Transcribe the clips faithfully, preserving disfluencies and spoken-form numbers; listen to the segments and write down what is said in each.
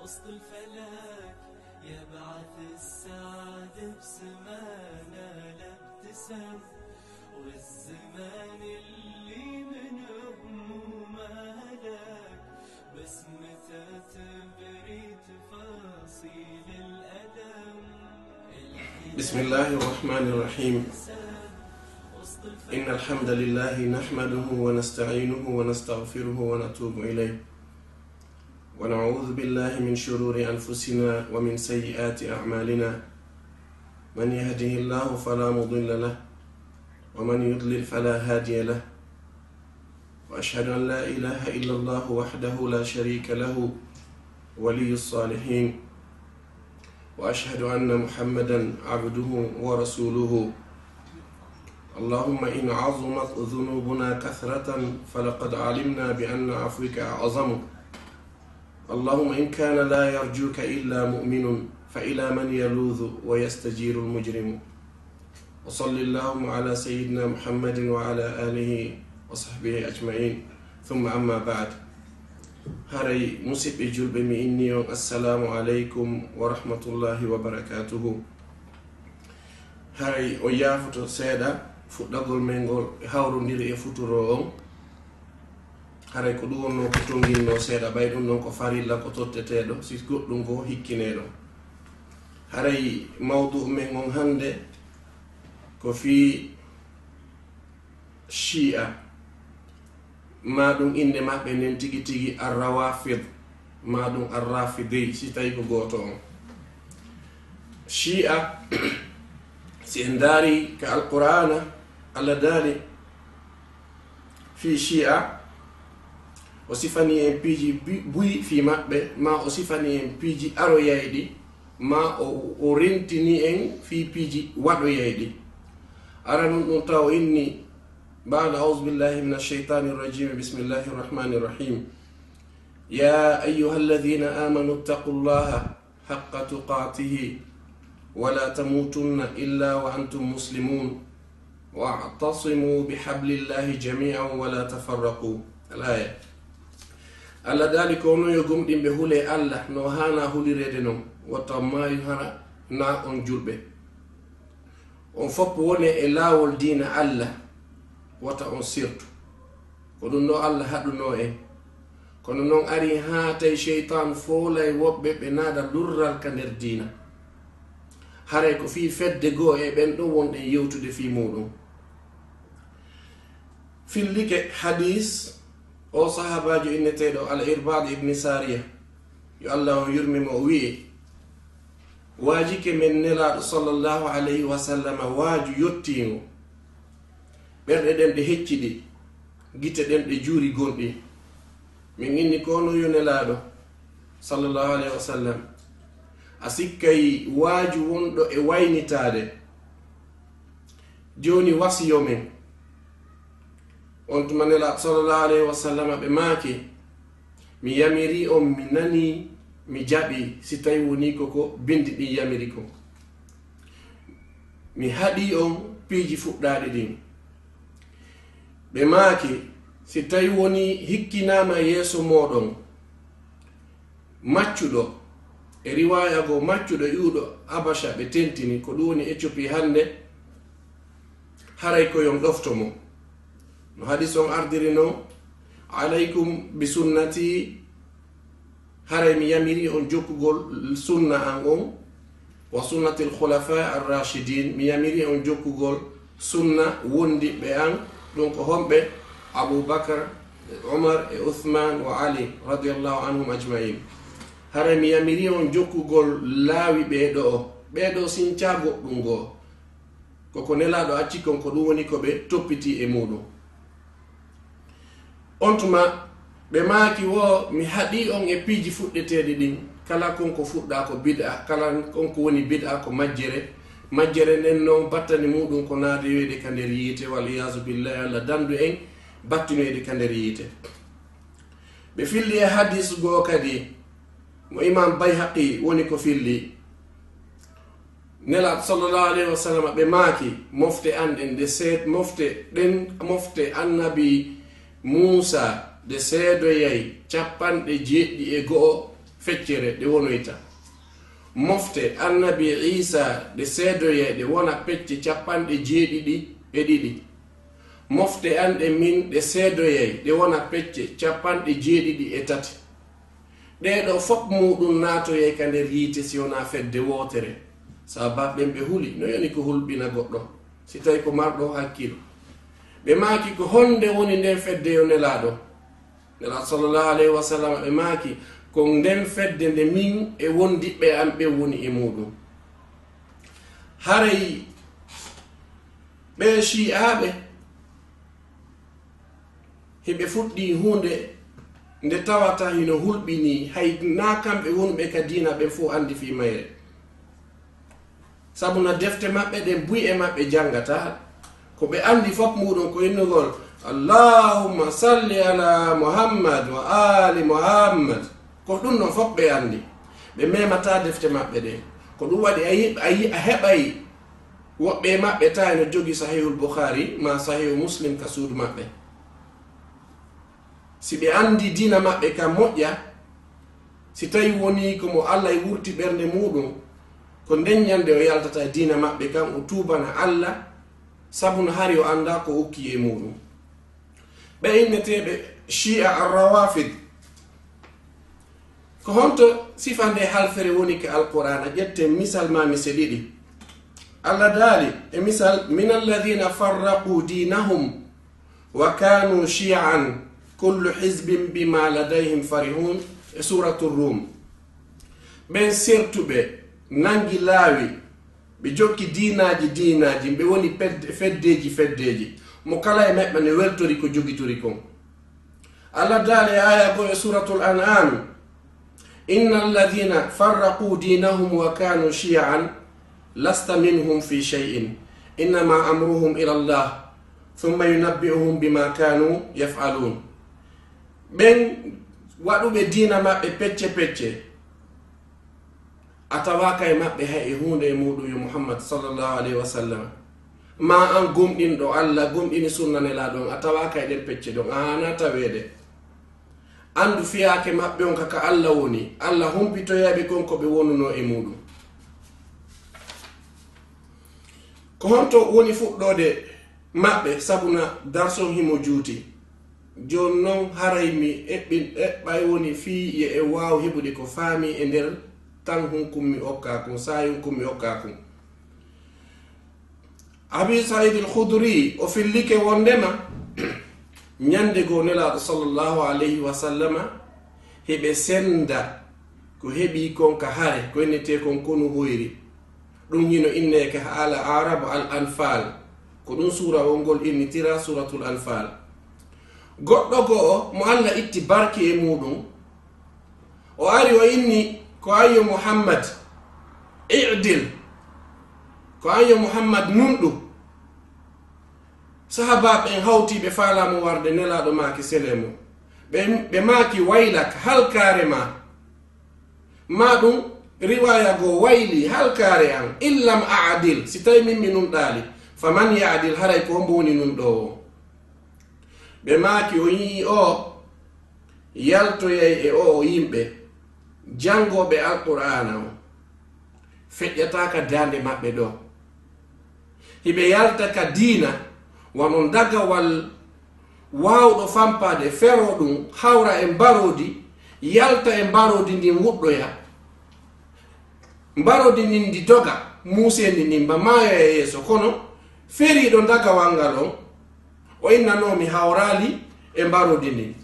وسط الفلك يبعث السعد بسمانه الابتسام، والزمان اللي من همومه هلك بسمته تبري تفاصيل الألم. بسم الله الرحمن الرحيم. إن الحمد لله نحمده ونستعينه ونستغفره ونتوب إليه، ونعوذ بالله من شرور أنفسنا ومن سيئات أعمالنا. من يهده الله فلا مضل له، ومن يضلل فلا هادي له. وأشهد أن لا إله إلا الله وحده لا شريك له، ولي الصالحين. وأشهد أن محمدا عبده ورسوله. اللهم إن عظمت ذنوبنا كثرة فلقد علمنا بأن عفوك أعظم. اللهم إن كان لا يرجوك إلا مؤمن فإلى من يلوذ ويستجير المجرم. وصل اللهم على سيدنا محمد وعلى آله وصحبه أجمعين. ثم أما بعد. Haray, musiɓɓe julɓe, mi inni on, assalamu aleykum wa rahmatullahi wa barakatuhu. Haray o yaafoto seeɗa fuɗɗagol men ngol e hawrondiri e futuro on. Haray ko ɗum wonnoo ko tonginnoo seeɗa, ɓay ɗum ɗon ko farilla, ko totteteeɗo, si goɗɗum ko hikkineeɗo. Haray mawdu men on hannde ko fii Shi'a, maa ɗum innde maɓɓe nden tigi tigi Ar-Rawafid, maa ɗum Ar-Rafidi, si tawi ko gooto on. Shi'a, si en ndaari ka Alqur'aana, Allah daali fii Shi'a, o sifani en piiji bi-, buy fii maɓɓe, maa o sifani en piiji aroyayɗi, maa o, o rentini en fii piiji waɗoyayɗi. Aranun ɗum taw inni, بعد أعوذ بالله من الشيطان الرجيم. بسم الله الرحمن الرحيم. يا أيها الذين آمنوا اتقوا الله حق تقاته ولا تموتن إلا وأنتم مسلمون واعتصموا بحبل الله جميعا ولا تفرقوا. الآية. Allah daali ko onon yo gomɗinɓe, hulee Allah no haanaa hulireede non, wota on maayu hara naa on julɓe. On fof wonee e laawol diina Allah, wota on sirtu. Ko ɗum ɗo Allah haɗunoo en. Kono noon arii haa tawi seytaan foolay woɓɓe ɓe naada lurral ka nder diina. Haray ko fii fedde goo e ɓen ɗon wonɗen yewtude fii muuɗum. Fillike hadiis oo sahaabaajo inneteeɗo Al-Irbaad ibn Saariya, yo Allah on yurme mo, o wi'i, waajike men Nelaaɗo sallallahu alayhi wa sallam waaju yottiingo. Ɓerɗe ɗen ɗe hecciɗi, gite ɗen ɗe juuri gonɗi. Min inni ko onon yo Nelaaɗo sallallahu alayhi wa sallam, a sikkay waaju wonɗo e waynitaade. Jooni wasiyo men. On tuma Nelaaɗo sallallahu alayhi wa sallam ɓe maaki, mi yamiri on, mi nani, mi jaɓi, si tawi woni ko ko binndi ɗin yamiri ko. Mi haɗi on piiji fuɗɗaaɗi ɗin. Ɓe maaki, si tawi woni hikkinaama yeeso mooɗon maccuɗo, e riwaaya goo maccuɗo iwɗo Abasha ɓe tentini, ko ɗum woni Éthiopie hannde, haray ko yon ɗofto mo. No hadiis on ardiri non, alaykum bi sunnati, haray mi yamiri on jokkugol sunna an on, wa sunnatil khulafa ar-rashidin, mi yamiri on jokkugol sunna wondiɓɓe an, ɗum ko homɓe? Abu Bakar, Umar e Uthman wa Ali radiyallahu anhum ajma'in. Haray mi yamiri on jokkugol laawi ɓee ɗoo, ɓee ɗoo sincaa goɗɗum goo. Ko ko Nelaaɗo acci kon, ko ɗum woni ko ɓe toppitii e muuɗum. On tuma, ɓe maaki wo, mi haɗii on e piiji fuɗɗeteeɗi ɗin. Kala kon ko fuɗɗaa ko bid'a, kala kon ko woni bid'a ko majjere. Majjere nden non battane muuɗum ko naadoyeede ka nder yiite, wal iyaazu billahi, Allah dandu en battinoyde ka nder yiite. Ɓe filli e hadiis goo kadi, mo Imaam Bayhaqi woni ko filli. Nelaaɗo sallallahu alayhi wa sallam ɓe maaki, mofte an ɗen, ɗe seed-, mofte ɗen, mofte Annabi Muusa, ɗe seedoyay cappanɗe jeeɗiɗi e go'o feccere ɗe wonoyta. Mofte Annabi Iisaa ɗe seedoyay ɗe wona pecce capanɗe jeeɗiɗi e ɗiɗi. Mofte an ɗe min ɗe seedoyay ɗe wona pecce capanɗe jeeɗiɗi e tati. Ɗee ɗoo fof muuɗum naatoyay ka nder yiite si wonaa fedde wootere. Saabu ɓen ɓe huli, no yoni ko hulɓina goɗɗo, si tawi ko marɗo hakkil. Ɓe maaki, ko honde woni nden fedde yo Nelaaɗo? Nelaaɗo sallallahu alayhi wa sallam ɓe maaki, ko nden fedde nde min e wondiɓɓe am ɓen woni e muuɗum. Haray ɓee Shi'aaɓe hiɓe fuɗɗii huunde nde tawata hino hulɓinii, hay naa kamɓe wonuɓe ka diina ɓen fof anndi fii mayre. Sabu na defte maɓɓe ɗen buy e maɓɓe janngataa. Ko ɓe anndi fof muuɗum ko innugol, "Allahumma salli ala Muhammad wa ali Muhammad." Ko ɗum ɗon fof ɓe anndi. Ɓe memataa defte maɓɓe ɗen. Ko ɗum waɗi a yi-, a yi-, a heɓay woɓɓe e maɓɓe tawi no jogi Sahihul Bukhari maa Sahihu Muslim ka suudu maɓɓe. Si ɓe anndi diina maɓɓe kan moƴƴa, si tawi wonii ko mo Alla e wurti ɓernde muuɗum, ko nden ñande o yaltata e diina maɓɓe kan, o tuubana Alla, sabu no hari o anndaa ko o ukkii e muuɗum. Ɓe inneteeɓe Shi'a Ar-Rawafid, ko honto sifa nde halfere woni ka Alqur'aana? Ƴetten misal maa mise ɗiɗi. Alla daali e misal, "Min alladhina farraqu dinahum wa kanu shi'an, kullu hizbin bima ladayhim farihun," e Suuratu Rum. Ɓen sertuɓe, nangi laawi, ɓe jokki diinaaji diinaaji, ɓe woni ped-, feddeeji feddeeji. Mo kala e maɓɓe ne weltori ko jogitori kon. Alla daali e aaya goo e Suuratul An'am, "Inna alladhina farraqu dinahum wa kanu shi'an, lasta minhum fi shay'in, innama amruhum ila Allah, thumma yunabbi'uhum bima kanu yaf'alun." Ɓen waɗuɓe diina maɓɓe pecce pecce, a tawaaka e maɓɓe hay e huunde e muuɗum, yo Muhammad sallallahu alayhi wa sallam. Maa an gomɗinɗo Alla, gomɗini sunna Nelaaɗo on, a tawaaka e ɗen pecce ɗon, a haanaa taweede. Anndu fiyaake maɓɓe on ka, ka Alla woni, Alla humpitoyay ɓe kon ko ɓe wonunoo e muuɗum. Ko honto woni fuɗɗoode maɓɓe, sabu na darson himo juuti. Jooni non, haray mi eɓɓin-, eɓɓay woni fii ye e waaw heɓude ko faami e nder tan hunkun mi okkaa kun, saayun kun mi okkaa kun. Abi Sa'id al-Khudri, o fillike wondema, ñande goo Nelaaɗo sallallahu alayhi wa sallama, heɓe senda ko heɓi kon ka hare, ko innetee kon konu hoyri. Ɗum hino innee ka haala Aarabu Al Anfal. Ko ɗum suura on ngol innitira Suuratul Anfal. Goɗɗo go'o mo Alla itti barke e muuɗum, o ari o inni, "Ko an yo Muhammad, i'dil. Ko an yo Muhammad, nunɗu." Sahaabaaɓe ɓen hawti, ɓe faalaa mo warde, Nelaaɗo maaki, "Selee mo." Ɓe, ɓe maaki, "Waylak, halkaare ma." Maa ɗum riwaaya goo, "Wayli, halkaare an, in lam a'dil, si tawi min mi nunɗaali, faman ya'dil, haray ko hombo woni nunɗoowo?" Ɓe maaki, "O yi'i o yaltoyay e o, o yimɓe janngooɓe Alqur'aana on, feƴƴataa ka daande maɓɓe ɗoo." Hiɓe yalta ka diina, wano dagawal waawɗo fampaade, feroo ɗum, hawra e mbaroodi, yalta e mbaroodi ndin, wuɗɗoya. Mbaroodi ndin ndi doga, muuseendi ndin ba maayoya yeeso, kono feriiɗo dagawal ngal on, o innanoo, "Mi hawraali e mbaroodi ndin."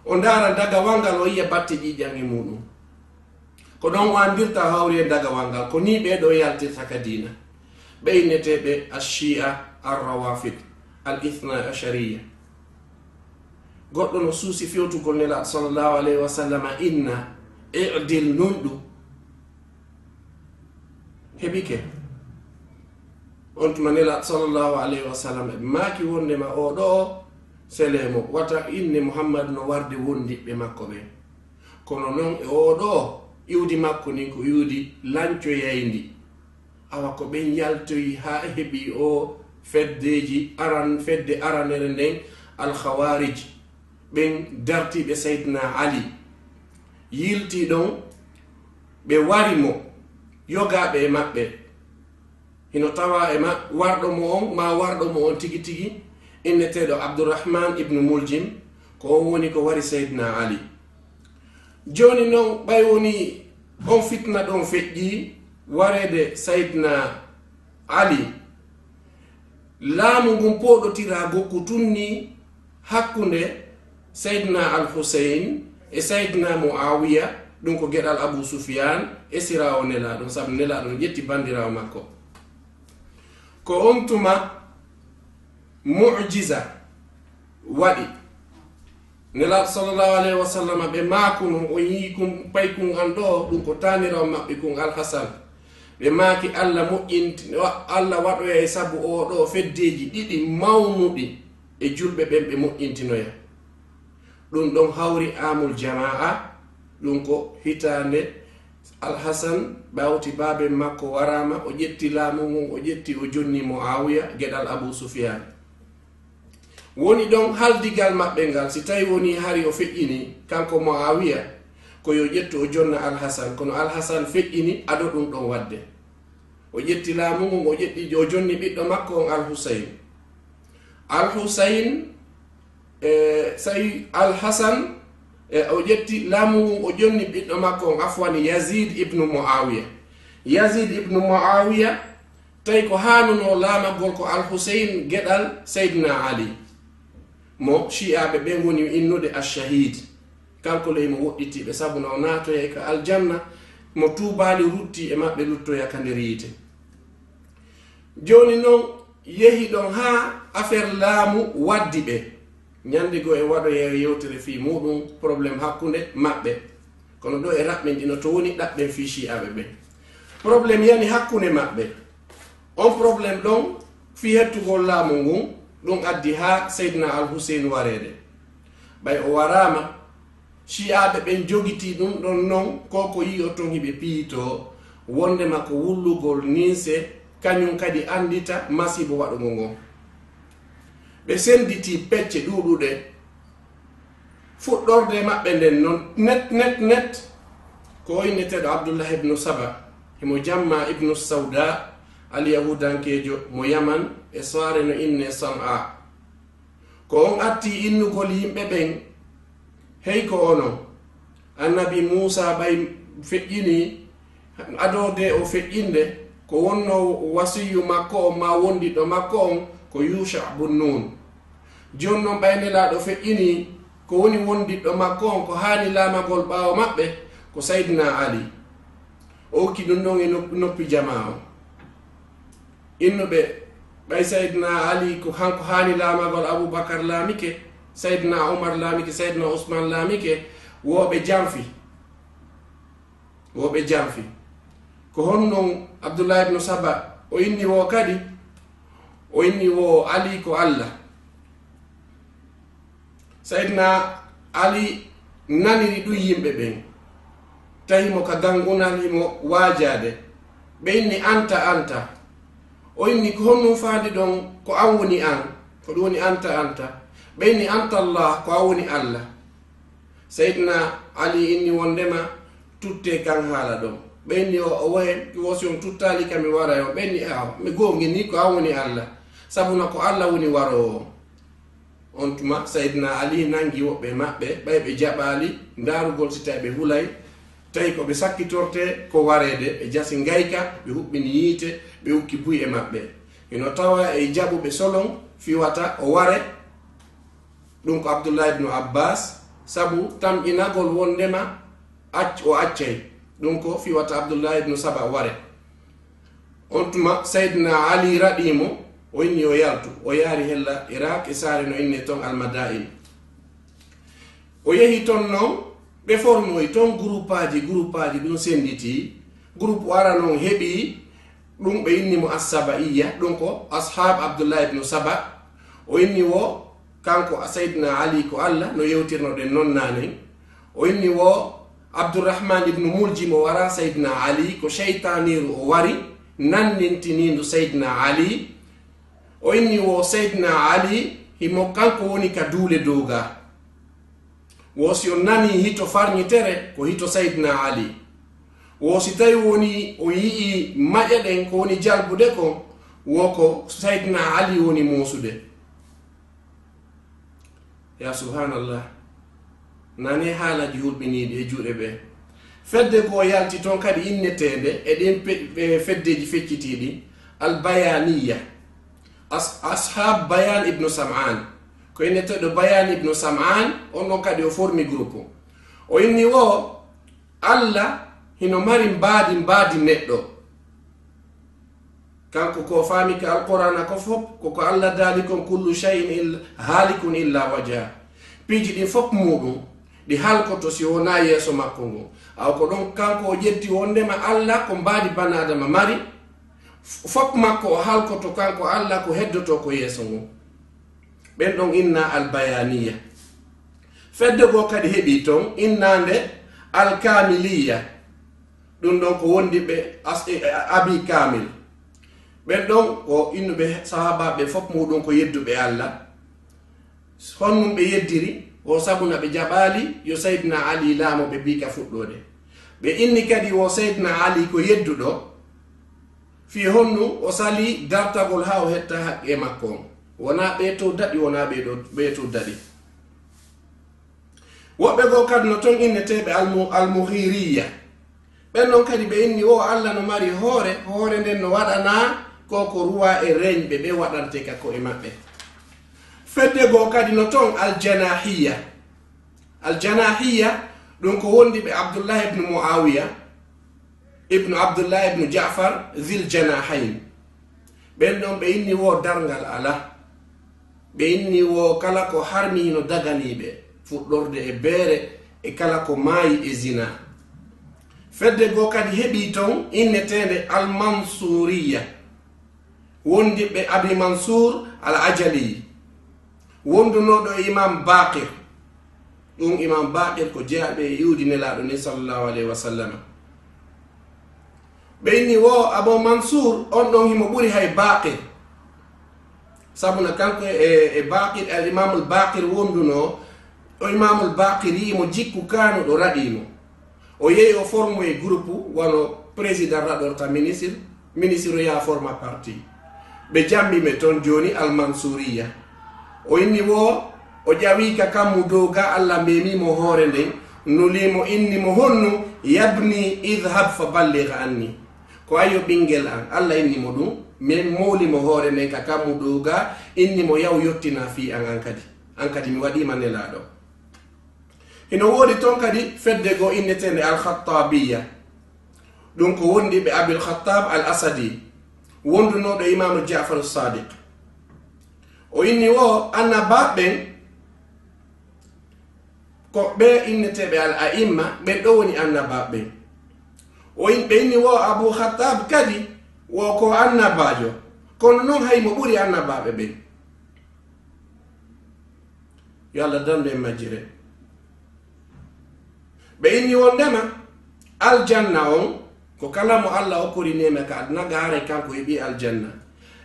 O ndaara dagawal ngal, o yi'a batte ƴiiƴan e muuɗum. Ko ɗon o anndirta o hawri e dagawal ngal. Ko nii ɓee ɗoo yaltirta ka diina. Ɓe inneteeɓe Ashia, Arrawafid, Al Ithna Ashariya. Goɗɗo no suusi fewtugol Nelaaɗo sallallahu alayhi wa sallam inna, "I'dil, nunɗu." Heɓike. On tuma Nelaaɗo sallallahu alayhi wa sallam e maaki wondema oo ɗoo selee mo, wata inne Muhammad no warde wondiɓɓe makko ɓen. Kono non e oo ɗoo iwdi makko ndin ko iwdi lancoyayndi. Awa ko ɓen yaltoyi haa heɓi oo feddeeji aran-, fedde aranere nden, Al Khawarij, ɓen dartiiɓe Sayyidina Ali. Yiltii ɗon, ɓe wari mo, yogaaɓe e maɓɓe. Hino tawaa e ma-, warɗo mo on, maa warɗo mo on tigi tigi, inneteeɗo Abdurrahman ibnu Muljim, ko on woni ko wari Sayyidina Ali. Jooni non, ɓay wonii on fitna ɗon feƴƴii wareede Sayyidina Ali, laamu ngun pooɗotiraa gokku tun nii hakkunde Sayyidina Al-Husayn e Sayyidina Muawiya, ɗun ko geɗal Abu Sufyan, esiraawo Nelaaɗo, sabu Nelaaɗo no ƴetti bandiraawo makko. Ko on tuma mu'jiza waɗi. Nelaaɗo sallallahu alayhi wa sallam, ɓe maakuno, o yi'i kun, paykun an ɗoo, ɗun ko taaniraawo maɓɓe kun Al-Hasan. Ɓe maaki, "Allah moƴƴinti-, wa-, Allah waɗoya e sabu oo ɗoo feddeeji ɗiɗi mawnuɗi e julɓe ɓen ɓe moƴƴintinoya." Ɗun ɗon hawri aamul jamaa, ɗun ko hitaande Al-Hasan ɓawti baaben makko waraama, o ƴetti laamu ngun, o ƴetti, o jonni Muawiya, geɗal Abu Sufyan. Woni ɗon haldigal maɓɓe ngal, si tawi woni hari o feƴƴini, kanko Muawiya, ko yo ƴettu o jonna Al-Hasan, kono Al-Hasan feƴƴini ado ɗun ɗon waɗde. O ƴetti laamu ngun, o ƴetti, o jonni ɓiɗɗo makko on Al-Husayn. Al-Husayn, e, sa'i Al-Hasan, e, o ƴetti laamu ngun, o jonni ɓiɗɗo makko on, afwan, Yazid ibnu Muawiya. Yazid ibnu Muawiya, tawi ko haanunoo laamagol ko Al-Husayn geɗal Sayyidina Ali, mo Shi'aaɓe ɓen woni innude Ash-Shahid. Kanko ley mo woɗɗitii ɓe, sabu na o naatoyay ka aljanna, mo tuubaali ruttii e maɓɓe luttoya ka nder yiite. Jooni non, yehi ɗon haa affaire laamu waddi ɓe. Ñande goo e waɗoya yewtere fii muuɗun, problème hakkunde maɓɓe. Kono ɗoo e raɓɓinɗino to woni ɗaɓɓen fii Shi'aaɓe ɓen. Problème yani hakkunde maɓɓe. On problème ɗon fii hettugol laamu ngun, ɗun addi haa Sayyidina Al-Husayn wareede. Ɓay o waraama, Shi'aaɓe ɓen jogitii ɗun ɗon non, ko ko yi'oton hiɓe piyitoo, wondema ko wullugol ninse, kañun kadi anndita masiibo waɗugol ngon. Ɓe sennditii pecce ɗuuɗuɗe. Fuɗɗorde maɓɓe nden non, net, net, net, ko o inneteeɗo Abdullah ibnu Saba, himo jamma ibnu Sawda, Alyahuudankeejo mo Yaman, e saare no innee San'a. Ko on atti innugol yimɓe ɓen, "Hey, ko onon, Annabi Muusaa ɓay feƴƴinii, ado de o feƴƴinde, ko wonnoo wasiyyu makko on maa wondiɗɗo makko on ko Yuusha bun Nuun. Jooni non ɓay Nelaaɗo feƴƴinii, ko woni wondiɗɗo makko on, ko haani laamagol ɓaawo maɓɓe, ko Sayyidina Ali." O okki ɗun ɗon e nop-, noppi jamaa on. Innuɓe, ɓay Sayyidina Ali ko hanko haani laamagol, Abubakar laamike, Sayyidina Umar laamike, Sayyidina Usman laamike, wo ɓe janfi. Wo ɓe janfi. Ko honno Abdullah ibnu Saba, o inni wo kadi, o inni wo Ali ko Allah. Sayyidina Ali naniri ɗun yimɓe ɓen. Tawi mo ka gangunal himo waajaade. Ɓe inni, "Anta, anta." O inni, "Ko honɗun faandi ɗon ko an woni an?" Ko ɗun woni, "Anta, anta." Ɓe inni, "Anta Allah, ko an woni Allah." Sayyidina Ali inni wondema, "Tuttee kan haala ɗon." Ɓe inni, "O, o waye, wo si on tuttaali ka mi waray on." Ɓe inni, "Aaw, mi goongi ni ko an woni Allah. Sabu na ko Allah woni waroowo." On tuma, Sayyidina Ali nangi woɓɓe maɓɓe, ɓay ɓe jaɓaali ndaarugol si tawi ɓe hulay, tawi ko ɓe sakkitortee ko wareede, ɓe jasi ngayka, ɓe huɓɓini yiite, ɓe ukki buy e maɓɓe. Hino tawa e jaɓuɓe solon fii wata o ware, ɗun ko Abdullah ibnu Abbas, sabu tamƴinagol wondema acc-, o accay, ɗun ko fii wata Abdullah ibnu Saba ware. On tuma, Sayyidina Ali raɗii mo, o inni o yaltu, o yaari hella Iraq e saare no innee ton Al-Madain. O yehi ton non, ɓe formoyi ton guruppaaji, guruppaaji ɗun sennditii. Groupe arano on heɓii, ɗun ɓe inni mo As-Saba'iyya, ɗun ko Ashab Abdullah ibnu Saba. O inni wo, kanko Sayyidina Ali ko Allah, no yewtirnoɗen non naanen. O inni wo Abdurrahman ibnu Muljim o wara Sayyidina Ali, ko seytaaniiru o wari, nannintiniindu Sayyidina Ali. O inni wo Sayyidina Ali, himo kanko woni ka duule dow ga. Wo si on nanii hito farñitere, ko hito Sayyidina Ali. Wo si tawi woni on yi'ii maƴe ɗen ko woni jalbude kon, wo ko Sayyidina Ali woni moosude. Ya subhanallah. Nane haalaaji hulɓiniiɗi e juuɗe ɓe. Fedde goo yalti toon kadi inneteende e ɗin pe-, e feddeeji feccitiiɗi, Al Bayaniya. As-, Ashab Bayan ibnu Sam'an. Ko inneteeɗo Bayan ibnu Sam'an, on ɗon kadi o formi groupe. O inni wo, Alla hino mari mbaadi, mbaadi neɗɗo. Kanko ko faami ka Alqur'aana ko fop, ko ko Alla daali kon, "Kullu shay'in ill-, haalikun illa wajha." Piiji ɗin fop muuɗum, ɗi halkoto si wonaa yeeso makko ngon. Awa ko ɗon kanko o ƴetti wondema Alla ko mbaadi banaadama mari, f-, fop makko o halkoto kanko Alla ko heddoto ko yeeso ngon. Ɓen ɗon inna Albayaniya. Fedde goo kadi heɓii ton, innaande Alkamiliya. Ɗum ɗon ko wondiɓe as-, e, e, Abi Kamil. Ɓen ɗon ko innuɓe sahaabaaɓe fof muuɗum ko yedduɓe Alla. Honɗum ɓe yeddiri? Wo sabu na ɓe jaɓaali yo Sayyidina Ali laamo ɓe bii ka fuɗɗoode. Ɓe inni kadi wo Sayyidina Ali ko yedduɗo. Fii honɗum o salii dartagol haa o hetta haqqee makko on? Wonaa ɓee to daɗi, wonaa ɓee ɗo, ɓee to daɗi. Woɓɓe goo kadi no ton inneteeɓe Almu-, Almuhiriya. Ɓen non kadi ɓe inni wo Alla no mari hoore, hoore nden no waɗanaa ko ko ruwa e reñɓe ɓe waɗante ka ko'e maɓɓe. Fedde goo kadi no ton Aljanahiya. Aljanahiya, ɗum ko wondiɓe Abdullah ibn Muawiya, ibnu Abdullah ibnu Ja'far Zil Janahayn. Ɓen ɗon ɓe inni wo darngal alaa. Ɓe inni wo kala ko harmi hino daganii ɓe, fuɗɗorde e beere e kala ko maayi e zina. Fedde goo kadi heɓii ton inneteende Almansuriya. Wondiɓɓe Abi Mansuur Al Ajali, wondunooɗo e Imaam Baaqir. Ɗum Imaam Baaqir ko jeyaaɓe e iwdi Nelaaɗo nden, sallallahu alayhi wa sallam. Ɓe inni wo Abu Mansuur, on ɗon himo ɓuri hay Baaqir. Sabu na kanko e, e Baaqir, Al Imaamul Baaqir wondunoo, o Imaamul Baaqir yi'i mo jikku kaanuɗo raɗii mo. O yehi o formo e groupe, wano président raɗorta ministre, ministre o yaha forma parti. Ɓe jammi ɓe ton jooni Almansuriya. O inni wo, o ƴawi ka kammu dow ga Alla meemi mo hoore nden, nuli mo inni mo honnu, "Yabni idhab fa balligh anni." Ko ayyo ɓingel an, Alla inni mo ɗum, men mowli mo hoore nden ka kammu dow ga, inni mo yaw yottina fii an an kadi. An kadi mi waɗii ma Nelaaɗo. Hino woodi ton kadi fedde goo inneteende Al-Khattabiya. Ɗum ko wondiɓe Abil Khattab Al Asadi, wondunooɗo Imaamu Ja'far Sadiq. O inni wo annabaaɓe ɓen ko ɓe inneteeɓe Al A'imma, ɓen ɗo woni annabaaɓe ɓen. O in-, ɓe inni wo Abu Khattab kadi wo ko annabaajo, kono non hay mo ɓuri annabaaɓe ɓen. Yo Allah dandu en majjire. Ɓe inni wondema aljanna on ko kala mo Allah okkori neema ka aduna ga haray kanko heɓi aljanna.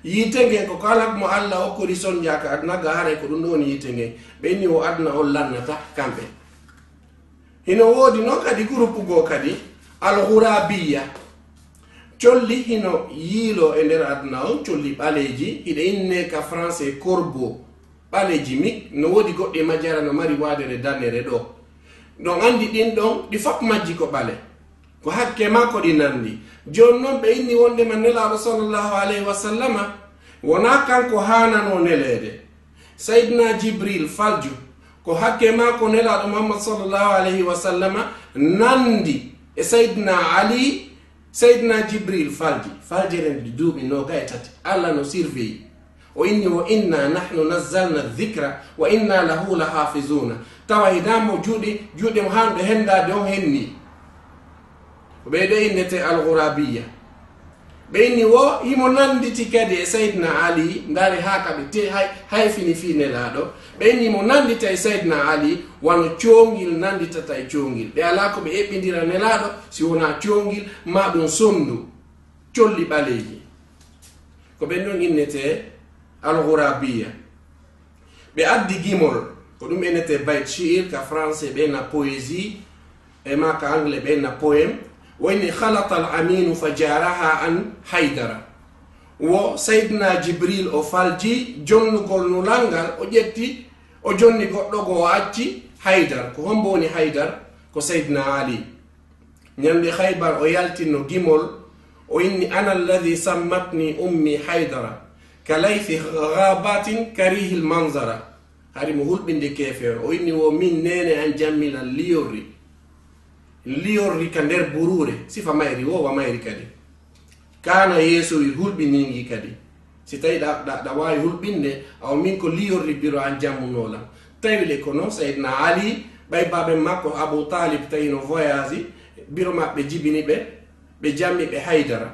Yiite ngen ko kala mo Allah okkori sonja ka aduna ga haray ko ɗum ɗo woni yiite ngen. Ɓe inni wo aduna on lannata kamɓe. Hino woodi non kadi groupe goo kadi, Al-Ghurabiya. Colli hino yiiloo e nder aduna on, colli ɓaleeji, hiɗe inne ka français corbeau, ɓaleeji mik, no woodi goɗɗi majara no mari waadere danere ɗo. Ɗon andi ɗin ɗon, ɗi fop majji ko ɓale. Ko hakke makko ɗi nandi. Jooni non ɓe inni wondema Nelaaɗo sallallahu alayhi wa sallama, wonaa kanko haananoo neleede. Sayyidina Jibril falju, ko hakke makko Nelaaɗo Muhammad sallallahu alayhi wa sallama nandi e Sayyidina Ali, Sayyidina Jibril falji, faljere nde duuɓi noogay e tati, Allah no surveille. O inni, "Wa inna nahnu nazzalna dhikra wa inna lahu lahafizuna." Tawa hidamo juuɗe, juuɗe mo hanɗo hendaade on henni. Ko ɓe ɗo innete Al-Ghurabiya. Ɓe inni wo himo nanditi kadi e Sayyidina Ali, ndaari haa ka ɓe te-, hay-, hayfini fii Nelaaɗo. Ɓe inni mo nandita e Sayyidina Ali, wano coongil nanditata e coongil. Ɓe alaa ko ɓe eɓɓindira Nelaaɗo, si wonaa coongil, maa ɗum sondu, colli ɓaleeji. Ko ɓen ɗon innete Al-Ghurabiya. Ɓe addi gimol, Ko ɗum enete bayt shi'ir, ka français ɓe na poésie, e ma ka anglais ɓe na poème. Woni خلط الأمين فجارها عن حيدر. Wo Seydina Jibril o falji jonnugol nulal ngal, o ƴetti, o jonni goɗɗo go, o acci Haydar. Ko hombo woni Haydar? Ko Seydina Ali. Ñande Khaybar o yaltino gimol, o inni: أنا الذي سمتني أمي حيدرا كليث غابات كريه المنظرة. Hari mo hulɓinde keefeero, o inni wo min neene an jammilal liyorri. Liyorri ka nder buruure, sifa mayri wo wa mayri kadi. Kaana yeesowi hulɓiniingi kadi. Si tawi ɗa, ɗa, ɗa waawi hulɓinde, awa min ko liyorri biro an jammunoolam. Tawi le kono Seydina Ali, ɓay baaben makko Abu Talib tawi no voyage, biro maɓɓe jibini ɓe, ɓe jammi ɓe Haydara.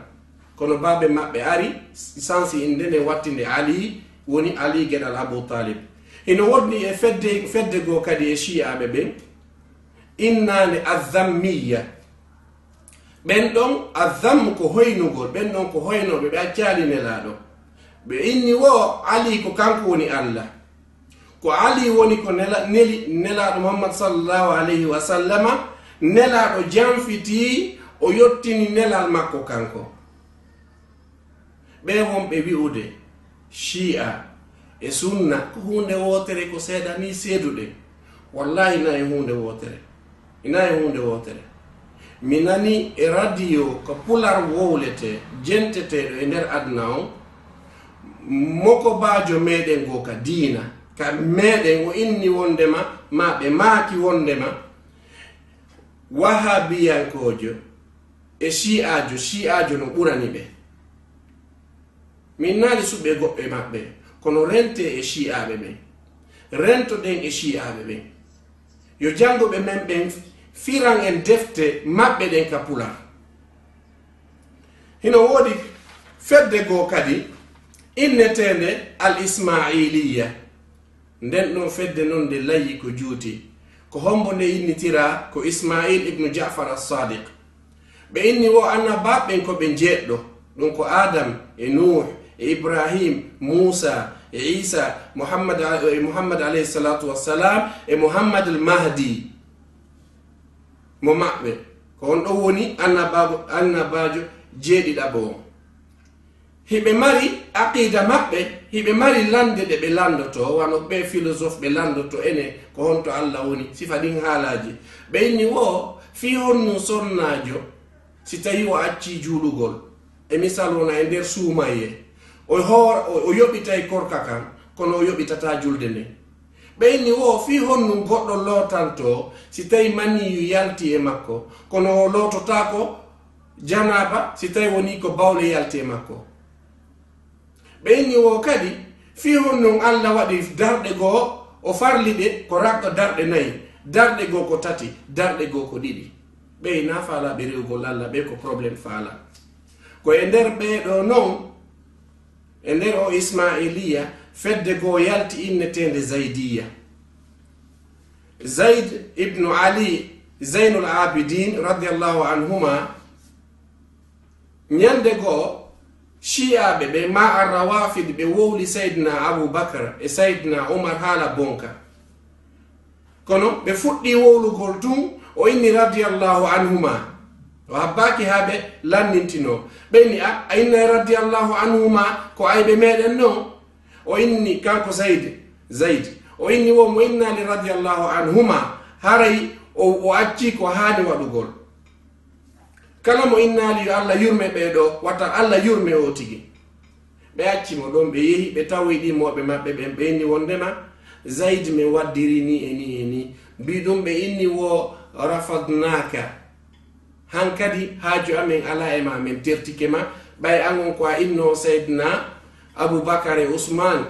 Kono baaben maɓɓe ari, sansi inde nde wattinde Ali, woni Ali geɗal Abu Talib. Hino wodni e fedde, fedde goo kadi e Shi'aaɓe ɓen, innaande Azzammiya. Ɓen ɗon, Azzammu ko hoynugol, ɓen ɗon ko hoynooɓe, ɓe accaali Nelaaɗo. Ɓe inni wo Ali ko kanko woni Allah. Ko Ali woni ko nela-, neli Nelaaɗo Muhammad sallallahu alayhi wa sallama, Nelaaɗo janfiti, o yottini nelal makko kanko. Ɓe wonɓe wi'ude Shi'a e Sunna ko huunde wootere, ko seeɗa ni seeduɗe. Wallahi, ina e huunde wootere. Ina e huunde wootere. Mi nani e radio ko pular wowlete, jenteteeɗo e nder aduna on, mokobaajo meɗen go ka diina, ka meɗen, o inni wondema, ma ɓe maaki wondema, wahabiyankoojo e shi'aajo, shi'aajo no ɓurani ɓe. Min naali suɓe goɓɓe maɓɓe, kono rente e shi'aaɓe ɓen. Rento ɗen e shi'aaɓe ɓen. Yo jannguɓe men ɓen firan en defte maɓɓe ɗen ka pular. Hino woodi fedde goo kadi inneteende Al Ismailiya. Nden ɗon fedde non nde layi ko juuti. Ko hombo nde innitiraa? Ko Ismail ibnu Ja'far As-Sadiq. Ɓe inni wo annabaaɓe ɓen ko ɓe njeeɗɗo. Ɗum ko Adam, e Nuh, e Ibrahim, Musa, e Isa, Muhammad, e Muhammad alayhi salatu wassalam, e Muhammad al-Mahdi. Mo maɓɓe. Ko on ɗon woni annabaajo, annabaajo jeeɗiɗaɓo on. Hiɓe mari aqida maɓɓe, hiɓe mari lande ɗe ɓe landoto, wano ɓe philosophe ɓe landoto ene ko honto Allah woni, sifa ɗin haalaaji. Ɓe inni wo, fii honno sonnaajo, si tawi o accii juulugol, e misal wona e nder suumaye, o hoor-, o, o yoɓitay korka kan, kono o yoɓitataa julde nden. Ɓe inni wo, fii honno goɗɗo lootanto, si tawi maniyu yalti e makko, kono o loototaako janaaba, si tawi woni ko bawle yalti e makko. Ɓe inni wo kadi, fii honno Allah waɗi darɗe goo, o farli ɗe ko ragga darɗe nayi, darɗe goo ko tati, darɗe goo ko ɗiɗi. Ɓe ina faalaaɓe rewugol Allah, ɓe ko problème faalaa. Ko e nder ɓee ɗoo non, e nder o Ismailiya, fedde goo yalti inneteende Zaydiya. Zayd ibnu Ali, Zaynul Abidin, radiyallahu anhuma, ñande goo, Shi'aaɓe ɓe, ma Ar-Rawafid, ɓe wowli Sayyidina Abu Bakar e Sayyidina Umar haala bonka. Kono ɓe fuɗɗi wowlugol tun, o inni radiyallahu anhuma. O habbaaki haa ɓe lannintinoo. Ɓe inni, "A, a innay radiyallahu anhuma ko ayɓe meɗen non?" O inni, kanko Zayd, Zayd. O inni wo mo innaali radiyallahu anhuma, haray o, o accii ko haani waɗugol. Kala mo innaali yo Allah yurme ɓee ɗoo, wata Allah yurme oo tigi. Ɓe acci mo ɗon, ɓe yehi, ɓe tawoyi ɗi mooɓe maɓɓe ɓen, ɓe inni wondema, Zayd men waddiri ni e ni e ni. Mbi ɗum ɓe inni wo rafadnaka. Hankadi haaju amen alaa e ma, men tertike ma. Ɓay an on ko a inno Sayyidina Abu Bakar e Usman,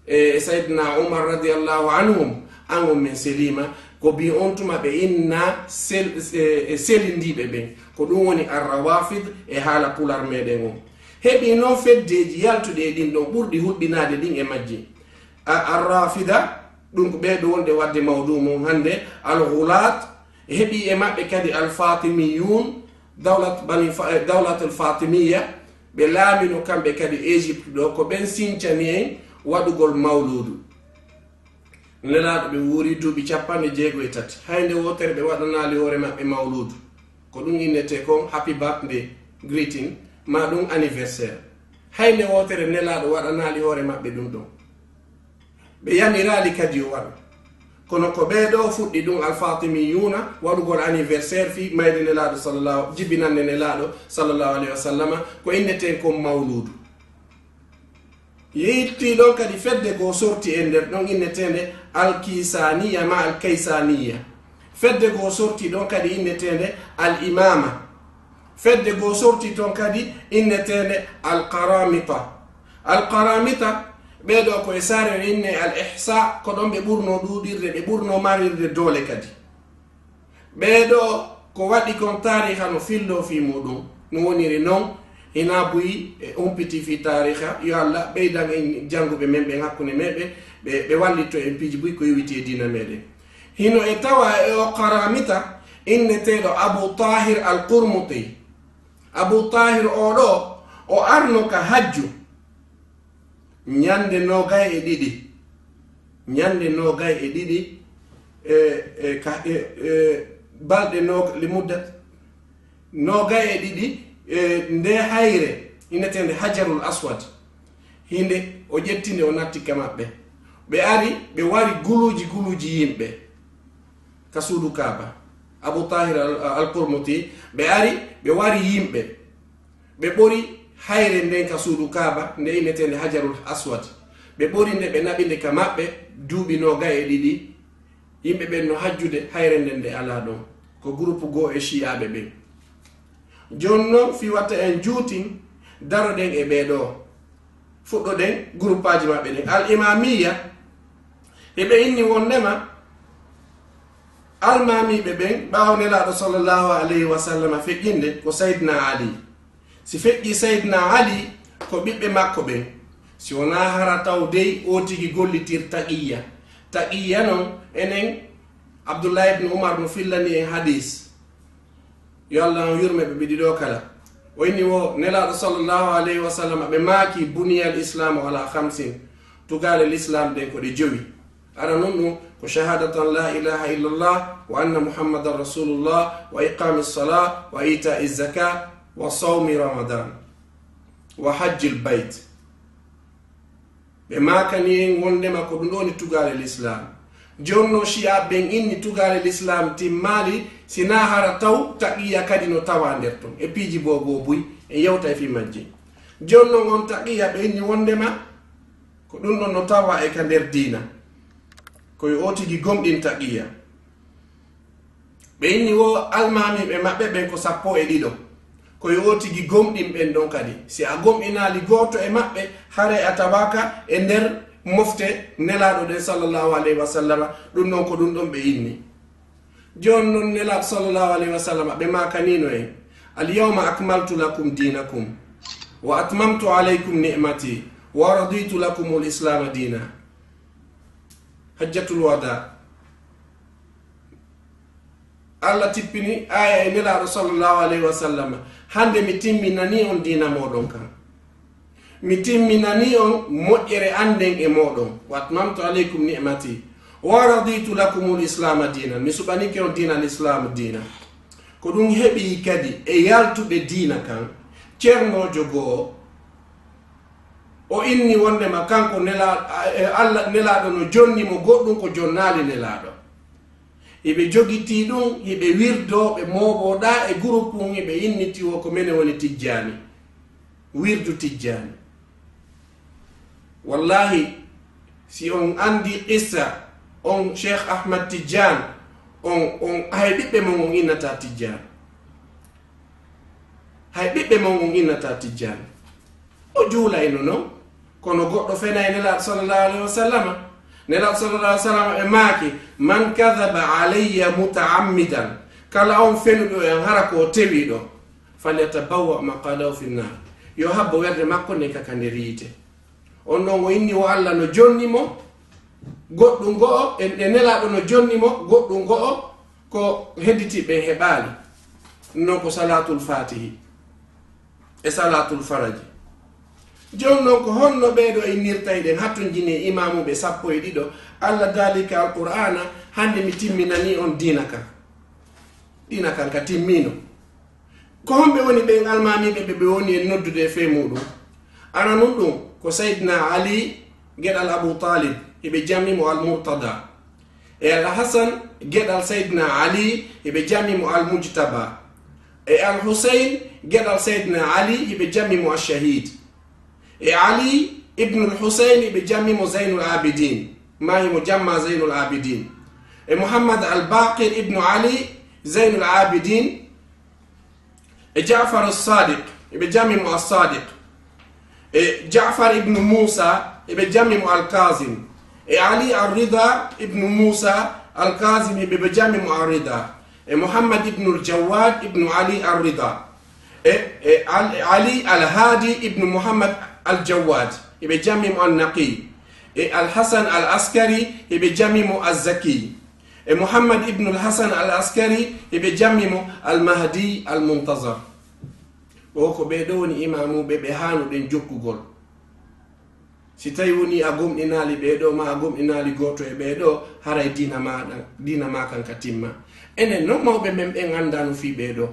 e Sayyidina Umar radiyallahu anhum, an on men selima, ko bi on tuma ɓe inna sel-, e, e selindiiɓe ɓen. Ko ɗum woni Ar-Rawafid e haala pular meɗen on. Heɓi noon feddeeji yaltuɗi e ɗin ɗon ɓurɗi hulɓinaade ɗin e majji. A, Ar-Rafida, ɗum ko ɓee ɗo wonde wadde mawduu mon hannde, Al-Ghulat, heɓi e maɓɓe kadi Al-Fatimiyun, Dawlat Bani Fa-, eh, Dawlatul Fatimiya, ɓe laamino kamɓe kadi Égypte ɗo, ko ɓen sincani en waɗugol mawluudu. Nelaaɗo ɓe wuuri duuɓi capanɗe jeego e tati. Hay nde wootere ɓe waɗanaali hoore maɓɓe mawluudu. Ko ɗum innetee kon happy birthday greeting, maa ɗum anniversaire. Hay nde wootere Nelaaɗo waɗanaali hoore maɓɓe ɗum ɗon. Ɓe yamiraali kadi yo waɗu. Kono ko ɓee ɗoo fuɗɗi ɗum Alfatimiyuuna waɗugol anniversaire fii mayde Nelaaɗo sallallahu, jibinannde Nelaaɗo sallallahu alayhi wa sallama, ko innetee kon mawluudu. Yeytii ɗon kadi fedde goo sorti e nder ɗon inneteende Alkiisaniya maa Alkaysaniya. Fedde goo sorti ɗon kadi inneteende Al Imaama. Fedde goo sorti ton kadi inneteende Al Qaramita. Al Qaramita, ɓee ɗoo ko e saare o inne Al Ihsa, ko ɗon ɓe ɓurnoo ɗuuɗirde, ɓe ɓurnoo marirde doole kadi. Ɓee ɗoo ko waɗi kon taariha no filloo fii muuɗum, no woniri non, hinaa buy e humpiti fii taariha, yo Alla ɓeydan en jannguɓe men ɓen hakkunde meɗen, ɓe, ɓe wallitto en piiji buy ko yowiti e diina meɗen. Hino e tawa e o Qaramita inneteeɗo Abu Tahir Al Qurmuti. Abu Tahir oo ɗoo, o arno ka hajju. Ñande noogay e ɗiɗi. Ñande noogay e ɗiɗi, e, e, ka, e, e, balɗe noog-, li muddat noogay e ɗiɗi, e, nde hayre, inneteende Hajarul Aswad. Hinde o ƴetti nde, o natti ka maɓɓe. Ɓe ari, ɓe wari guluuji, guluuji yimɓe ka suudu Kaaba. Abu Tahir al, al Qurmuti, ɓe ari, ɓe wari yimɓe. Ɓe ɓori hayre nden ka suudu Kaaba, nde inneteende Hajarul Aswad. Ɓe ɓori nde, ɓe naɓi nde ka maɓɓe, duuɓi noogay e ɗiɗi. Yimɓe ɓen no hajjude, hayre nden nde alaa ɗon. Ko groupe goo e Shi'aaɓe ɓen. Jooni non, fii watta en juutin, daroɗen e ɓee ɗoo. Fuɗɗoɗen groupaaji maɓɓe ɗin. Al Imaamiyya, eɓe inni wonndema almaamiiɓe ɓen, ɓaawo Nelaaɗo sallallahu alayhi wa sallam feƴƴinde, ko Sayyidina Ali. Si feƴƴii Sayyidina Ali, ko ɓiɓɓe makko ɓen. Si wonaa hara taw dey o tigi gollitir taqiyya. Taqiyya non, enen, Abdullahi ibn Umar no fillani en hadiis. Yo Allah on yurme ɓe ɓe ɗiɗo kala. O inni wo Nelaaɗo sallallahu alayhi wa sallam, ɓe maaki, "Buniyal Islaamu ala khamsin." Tugaale Lislaam ɗen ko ɗe jowi. Ara non ɗum ko shahadatu an la ilaha illallah wa anna Muhammadan rasulullah wa iqami sala wa ita zaka wa sawmi Ramadan wa hajjil bayt. Ɓe maakani en wonndema ko ɗum ɗo woni tugaale Lislaam. Jooni non Shi'aaɓe ɓen inni tugaale Lislaam timmaali, si naa hara taw taqiyya kadi no tawa nder ton. E piiji booboo buy, en yewtay fii majji. Jooni non on taqiyya ɓe inni wonndema ko ɗum ɗon no tawa e ka nder diina. Ko yo o tigi gomɗin taqiyya. Ɓe inni wo almaamiiɓe maɓɓe ɓen ko sappo e ɗiɗo. Ko yo o tigi gomɗin ɓen ɗon kadi. Si a gomɗinaali gooto e maɓɓe, haray a tawaaka e nder mofte Nelaaɗo ɗen sallallahu alayhi wa sallama, ɗum ɗon ko ɗum ɗon ɓe inni. Jooni non Nelaaɗo sallallahu alayhi wa sallama, ɓe maakaniino en, "Al yawma akmaltu lakum dinakum, wa atmamtu alaykum ni'mati, wa raditu lakumul islaama diina." Hajjatul Wadaa. Allah tippini aaya e Nelaaɗo sallallahu alayhi wa sallam, "Hannde mi timminanii on diina mooɗon kan. Mi timminanii on moƴƴere an nden e mooɗon. Wa atmamtu alaykum ni'mati. Wa raditu lakumul islaama diinan." Mi suɓanike on diina Lislaam diina. Ko ɗum heɓi kadi e yaltuɓe diina kan, ceernoojo goo, o inni wonndema kanko Nela-, e Allah, Nelaaɗo no jonni mo, goɗɗum ko jonnaali Nelaaɗo. Hiɓe jogitii ɗum, hiɓe wirdoo, ɓe mooɓoɗaa e groupe mum, hiɓe inniti wo ko menen woni Tijjaani. Wirdu Tijjaani. Wallahi, si on anndi qissa on Cheikh Ahmad Tijjaan, on, on, hay ɓiɓɓe mon on innataa Tijjaan. Hay ɓiɓɓe mon on innataa Tijjaan. O juulayno non, kono goɗɗo fenay Nelaaɗo sallallahu alayhi wa sallama. Nelaaɗo sallallahu alayhi wa sallama ɓe maaki, "Man kadhaba alayya muta'ammidan," kala on fenuɗo e an hara ko o tewiiɗo, "falyatabawwa maq'adahu fin naar." Yo habbo werde makko nden ka ka nder yiite. On ɗon o inni wo Allah no jonni mo, goɗɗum go'o, e, e Nelaaɗo no jonni mo, goɗɗum go'o ko hedditii ɓen heɓaali. Non ko Salaatul Faatihi e Salaatul Faraji. Jooni noon, ko honno ɓeeɗo innirta? Eɗen hattonjini e imaamuuɓe sappo e ɗiɗo. Allah daali ka Alqur'aana, hannde mi timminanii on diina kan. Diina kan ka timmiino. Ko homɓe woni ɓen almaamiiɓe ɓe ɓe woni en noddude e fee muuɗum? Ana nun ɗum ko Sayyidina Ali, geɗal Abu Talib, hiɓe jammi mo Al-Murtada. E Al-Hasan, geɗal Sayyidina Ali, hiɓe jammi mo Al-Mujtaba. E Al-Husayn, geɗal Sayyidina Ali, hiɓe jammi mo Ash-Shahid. E Ali ibnul Husayn, hiɓe jammi mo Zaynul Abidin, maa himo jamma Zaynul Abidin. E Muhammad Al-Baqir ibnu Ali, Zaynul Abidin. E Ja'far As-Sadiq, hiɓe jammi mo As-Sadiq. E Ja'far ibnu Musa, hiɓe jammi mo Al-Kazim. E Ali Ar-Rida ibnu Musa Al-Kazim, hiɓe jammi mo Ar-Rida. E Muhammad ibnu Al-Jawad ibnu Ali Ar-Rida. E, e Al-, Ali Al-Hadi ibnu Muhammad Al-Jawad, hiɓe jammi mo An-Naqi. E Al-Hasan Al-Askari, hiɓe jammi mo Az-Zaki. E Muhammad ibnu Al-Hasan Al-Askari, hiɓe jammi mo Al-Mahdi Al-Muntazar. Ɗoo ko ɓee ɗoo woni imaamuuɓe ɓe haanuɗen jokkugol. Si tawi woni a gomɗinaali ɓee ɗoo, maa a gomɗinaali gooto e ɓee ɗoo, haray diina maa ɗan, diina maa kan ka timma. Enen non mawɓe men ɓen anndaano fii ɓee ɗoo.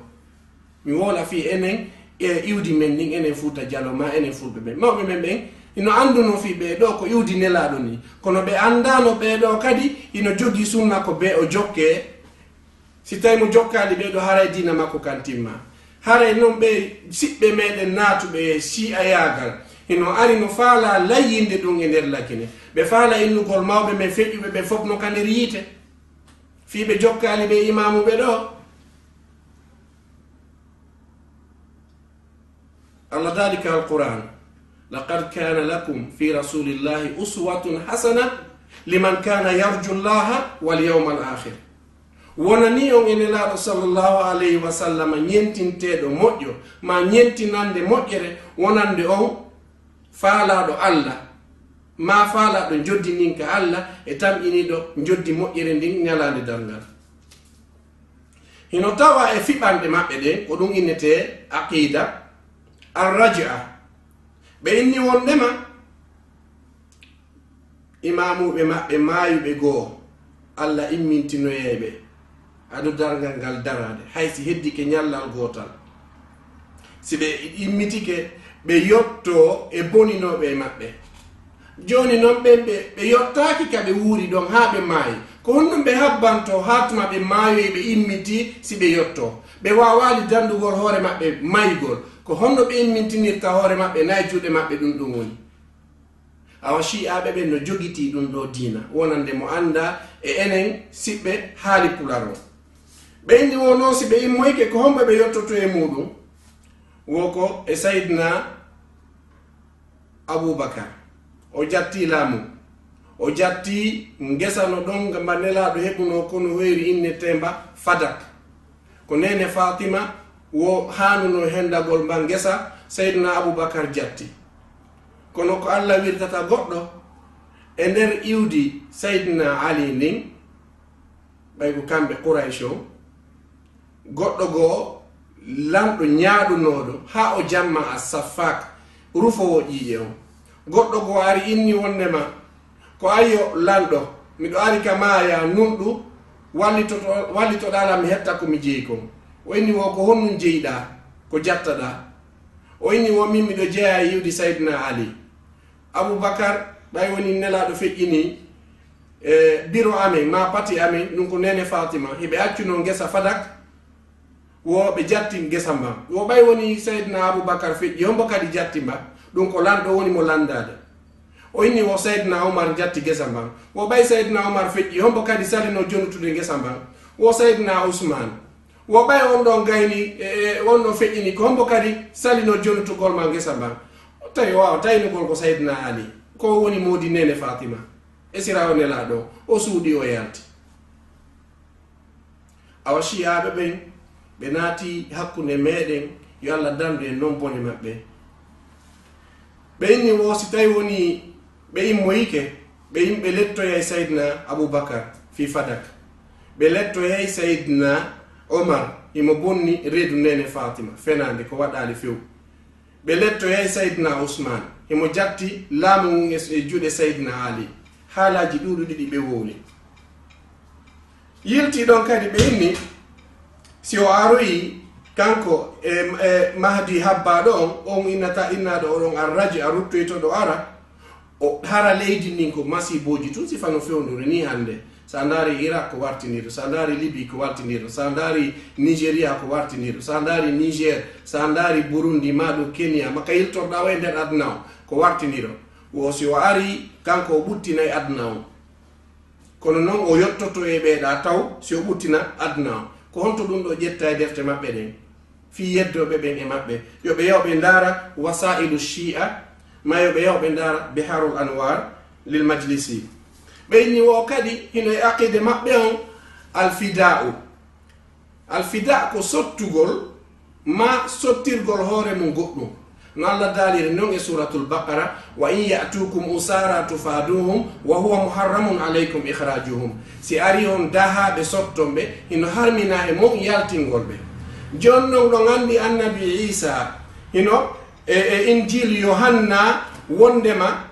Mi woola fii enen e iwdi men ndin, enen Fuuta Jaloo, maa enen Fulɓe ɓen. Mawɓe men ɓen hino anndunoo fii ɓee ɗoo ko iwdi Nelaaɗo ndin. Kono ɓe anndaano ɓee ɗoo kadi hino jogii sunna ko bee o jokkee. Si tawi mo jokkaali ɓee ɗoo, haray diina makko kan timma. Haray non ɓee siɓɓe meɗen naatuɓe e Shi'ayaagal hino ari no faalaa layyinde ɗum e nder Lakine. Ɓe faalaa innugol mawɓe men feƴƴuɓe ɓe fof no ka nder yiite. Fii ɓe jokkaali ɓee imaamuuɓe ɗoo. Allah daali ka Alqur'aan: "Laqad kana lakum fi rasulillahi uswatun hasana liman kana yarju Allaha wal yawmal akhir." Wonanii on e Nelaaɗo sallallahu alayhi wa sallam ñentinteeɗo moƴƴo, maa ñentinannde moƴƴere wonannde on faalaaɗo Allah, maa faalaaɗo njoddi ndin ka Allah e tamƴiniiɗo njoddi moƴƴere ndin ñalaande darngal. Hino tawaa e fiɓanɗe maɓɓe ɗen, ko ɗum innetee aqiida ar-raj'a. Ɓe inni wonndema imaamuuɓe maɓɓe maayuɓe goo, Allah immintinoyay ɓe ado darngal ngal daraade, hay si heddike ñallal gootal. Si ɓe immitike, ɓe yottoo e boninooɓe e maɓɓe. Jooni non ɓen ɓe, ɓe yottaaki ka ɓe wuuri ɗon haa ɓe maayi. Ko honɗum ɓe habbantoo haa tuma ɓe maayoyi ɓe immitii si ɓe yottoo? Ɓe waawaali danndugol hoore maɓɓe mayugol. Ko honno ɓe immintinirta hoore maɓɓe naa e juuɗe maɓɓe ɗum ɗum woni? Awa Shi'aaɓe ɓen no jogitii ɗum ɗoo diina, wonande mo anndaa e enen siɓɓe haali Pular o. Ɓe inni wo non si ɓe immoyke ko homɓe ɓe yottoto e muuɗum? Wo ko e Sayyidina Abubakar. O jattii laamu. O jattii ngesa no ɗon mba Nelaaɗo heɓunoo, kono hoyri innetee mba Fadak. Ko neene Faatima wo haanunoo hendagol mba ngesa, Sayyidina Abubakar jatti. Kono ko Allah wirtata goɗɗo e nder iwdi Sayyidina Ali ndin, ɓay ko kamɓe Quraysh o, goɗɗo goo lanɗo ñaaɗunooɗo haa o jamma As-Saffak, rufoowo ƴiiƴe on. Goɗɗo goo ari inni wonndema, "Ko ayyo lanɗo, miɗo ari ka maaya nunɗu, wallitoto-, wallitoɗaa lan mi hetta ko mi jeyi kon." O inni wo, "Ko honɗum jeyiɗaa? Ko jattaɗaa?" O inni wo, "Min miɗo jeyaa e iwdi Sayyidina Ali." Abubakar, ɓay woni Nelaaɗo feƴƴinii, e biro amen, maa pati amen, ɗum ko neene Faatima, hiɓe accunoo ngesa Fadak, wo ɓe jatti ngesa mban. Wo ɓay woni Sayyidina Abubakar feƴƴi, hombo kadi jatti mba? Ɗum ko lanɗo woni mo lanndaade. O inni wo Sayyidina Umar jatti ngesa mban. Wo ɓay Sayyidina Umar feƴƴi, hombo kadi salinoo jonutude ngesa mban? Wo Sayyidina Usmaan. Wo ɓay on ɗon gayni, e, e, on ɗon feƴƴini, ko hombo kadi salinoo jonutugol ma ngesa mban? Tawi o waawa taynugol ko Sayyidina Ali. Ko o woni moodi neene Faatima. E sira o Nelaaɗo, o suuɗi, o yalti. Awa Shi'aaɓe ɓen, ɓe naati hakkunde meɗen, yo Allah dandu en non bone maɓɓe. Ɓe inni wo si tawi woni ɓe immoyike, ɓe yimɓe lettoyay Sayyidina Abubakar fii Fadak. Ɓe lettoyay Sayyidina Omar, himo bonni reedu neene Faatima, fenaande ko waɗaali few. Ɓe lettoyay Sayyidina Usman. Himo jatti laamu ngun e, e juuɗe Sayyidina Ali. Haalaaji ɗuuɗuɗi ɗi ɓe wowli. Yilti ɗon kadi ɓe inni, si o aroyi, kanko e, e Mahdi habbaaɗo on, on innata, innaaɗo oɗon arraji a ruttoyto ɗo ara, o hara leydi ndin ko masiibooji tun, sifa no fewndori ni hannde. Sa ndaari Irak ko wartindiro, sa ndaari Libi ko wartindiro, sa ndaari Nigeria ko wartindiro, sa ndaari Niger, sa ndaari Burundi, ma ɗum Kenya, ma ka yiltorɗaa o e nder aduna o, ko wartindiro. Wo si o ari, kanko o ɓuttinay aduna on. Kono non o yottoto e ɓeeɗa taw si o ɓuttina aduna on. Ko honto ɗum ɗo ƴetta e defte maɓɓe ɗen? Fii yeddooɓe ɓen e maɓɓe. Yo ɓe yaw ɓe ndaara Wasailu Shi'a, ma yo ɓe yaw ɓe ndaara Biharul Anwar lil Majlisi. Ɓe inni wo kadi hino e aqide maɓɓe on alfida'u. Alfida ko sottugol, ma sottirgol hoore mum goɗɗum. No Allah daaliri non e Suratul Baqara, "Wa in ya'tukum usara tufaduhum wa huwa muharramun alaykum ikhrajuhum." Si ari on dahaaɓe sotton ɓe, hino harmina e mon yaltingol ɓe. Jon non ɗon anndi Annabi Isa, hino e, e Injil Yohanna wondema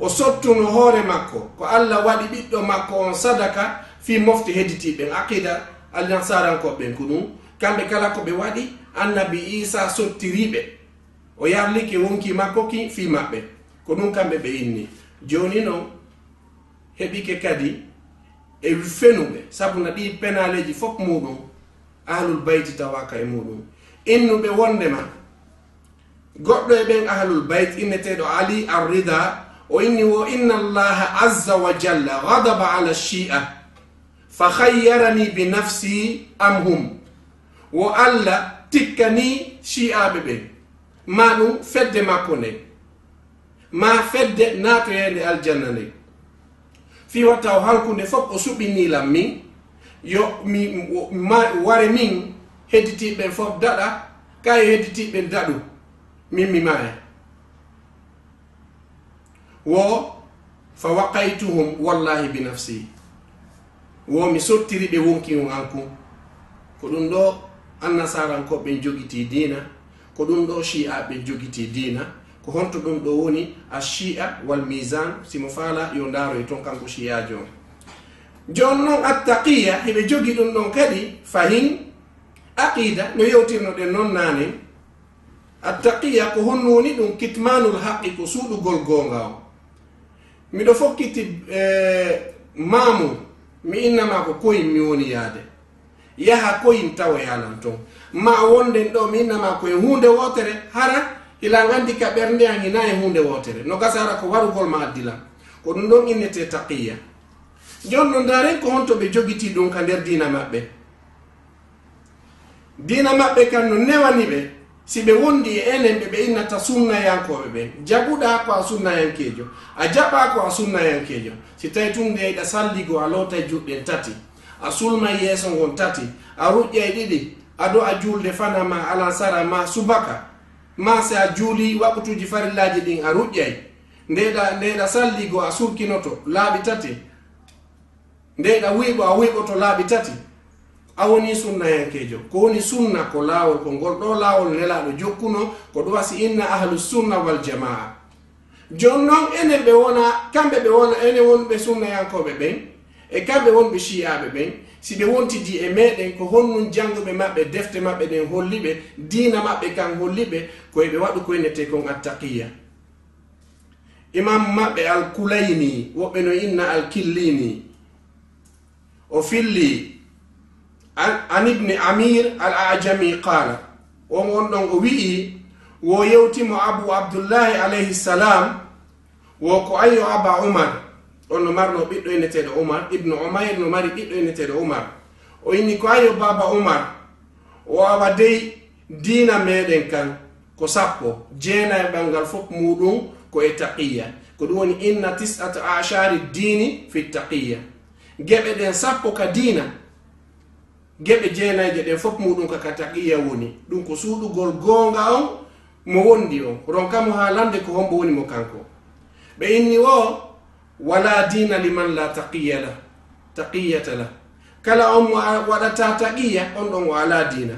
o sottuno hoore makko, ko Allah waɗi ɓiɗɗo makko on sadaka fii mofte hedditiiɓe ɓen. Aqida alnasaarankooɓe ɓen ko ɗum. Kamɓe kala ko ɓe waɗi, Annabi Iisaa sottiriiɓe. O yarlike wonkii makko ki fii maɓɓe. Ko ɗum kamɓe ɓe inni. Jooni non, heɓike kadi e fenuɓe, sabu na ɗii penaaleeji fof muuɗum, Ahlul Bayti tawaaka e muuɗum. Innuɓe wondema, goɗɗo e ɓen Ahlul Bayt inneteeɗo Ali Ar-Rida, o inni wo, "Inna Allaha azza wa jalla ghadaba ala Shi'a, fa khayyarani bi nafsi am hum." Wo Allah tikkani Shi'aaɓe ɓen, ma ɗum fedde makko nden, ma fedde naatoyeende aljanna nden. Fii wata o halkunde fof o suɓinii lan min, yo mi, ma, ware min, hedditiiɓe ɓen fof daɗa, kay hedditiiɓe ɓen daɗu, min mi maaya. Wo, fa waqaytuhum wallahi bi nafsi. Wo mi sottiri ɓe wonkii on an kun. Ko ɗum ɗo annasaarankoɓe ɓen jogitii diina, ko ɗum ɗo Shi'aaɓe ɓen jogitii diina. Ko honto ɗum ɗo woni a Shi'a wal Mizan? Si mo faala, yo ndaaro e ton kanko Shi'aajo on. Jooni non Attaqiya, hiɓe jogi ɗum ɗon kadi fahin aqida, no yewtirnoɗen non naanen. Attaqiya ko honno woni ɗum? Kitmanul haqqi, ko suuɗugol goonga on. Miɗo fokkiti, eh, maamu, mi innama ko koyin mi woni yaade. Yaha koyin tawoya lan ton. Ma wonden ɗo, mi innama ko e huunde wootere, hara hilan anndi ka ɓernde an hina e huunde wootere. No gasa hara ko warugol ma addi lan. Ko ɗum ɗon innetee taqiya. Jooni non ndaaren ko honto ɓe jogitii ɗum ka nder diina maɓɓe. Diina maɓɓe kan no newani ɓe, si ɓe wondi e enen ɓe ɓe innata sunnayankooɓe ɓen. Jaɓuɗaa ko a sunnayankeejo, a jaɓaa ko a sunnayankeejo. Si tawi tun ndeyɗa salligo a lootay juuɗe ɗen tati, a sulmay yeeso ngon tati, a ruƴƴay ɗiɗi, a do'a juulde fana ma alansara ma subaka, ma si a juuli waqtuuji farillaaji ɗin a ruƴƴay. Ndeyɗa, ndeyɗa salligo a surkinoto laaɓi tati. Ndeyɗa wuyɓo, a wuyɓoto laaɓi tati. A woni sunnayankeejo. Ko woni sunna? Ko laawol, ko ngol ɗo laawol Nelaaɗo jokkuno, ko ɗum wasi inna ahlu sunna wal jamaa. Jooni non, enen ɓe wona, kamɓe ɓe wona, enen wonɓe sunnayankooɓe ɓen, e kamɓe wonɓe Shi'aaɓe ɓen, si ɓe wontidii e meɗen, ko honɗum jannguɓe maɓɓe, defte maɓɓe ɗen holli ɓe, diina maɓɓe kan holli ɓe, ko eɓe waɗu ko innetee kon attaqiyya. Imaamu maɓɓe Al-Kulayni, woɓɓe no inna Al-Killini, o filli an, an Ibni Amir Al-Ajami qaala, on, on ɗon o wi'i, wo yewti mo Abu Abdullahi alayhi salam, wo ko ayyo Aba Umar, on no marno ɓiɗɗo inneteeɗo Umar, Ibnu Umayr no mari ɓiɗɗo inneteeɗo Umar. O inni ko ayyo Baba Umar, o awa dey diina meɗen kan ko sappo, jeenayɓal ngal fof muuɗum ko e taqiyya. Ko ɗum woni inna tis'ata a'shari diini fi taqiyya. Geɓe ɗen sappo ka diina, geɓe jeenayje ɗen fof muuɗum ka, ka taqiyya woni. Ɗum ko suuɗugol goonga on mo wondi on, ronka mo haalande ko hombo woni mo kanko. Ɓe inni wo, wala diina liman la taqiyya la, taqiyyata la. Kala on mo a-, waɗata taqiyya, on ɗon o alaa diina.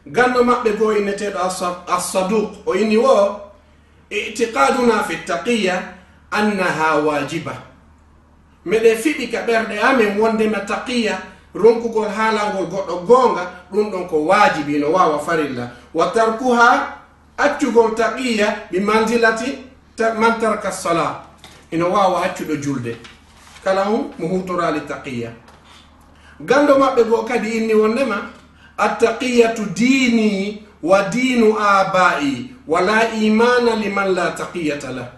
Ganndo maɓɓe goo inneteeɗo As-, As-Saduq, o inni wo, "I'tiqaduna fi taqiyya annaha wajiba." Meɗe fiɓi ka ɓerɗe amen wondema taqiyya, ronkugol haalangol goɗɗo goonga, ɗum ɗon ko waajibi, no waawa farilla. "Wa tarkuha", accugol taqiyya, "bi manzilati ta-, man taraka sala", ino waawa accuɗo julde, kala on mo huutoraali taqiyya. Ganndo maɓɓe goo kadi inni wondema, "Attaqiyatu diini wa diinu aba'i, wa la imana liman la taqiyata lah."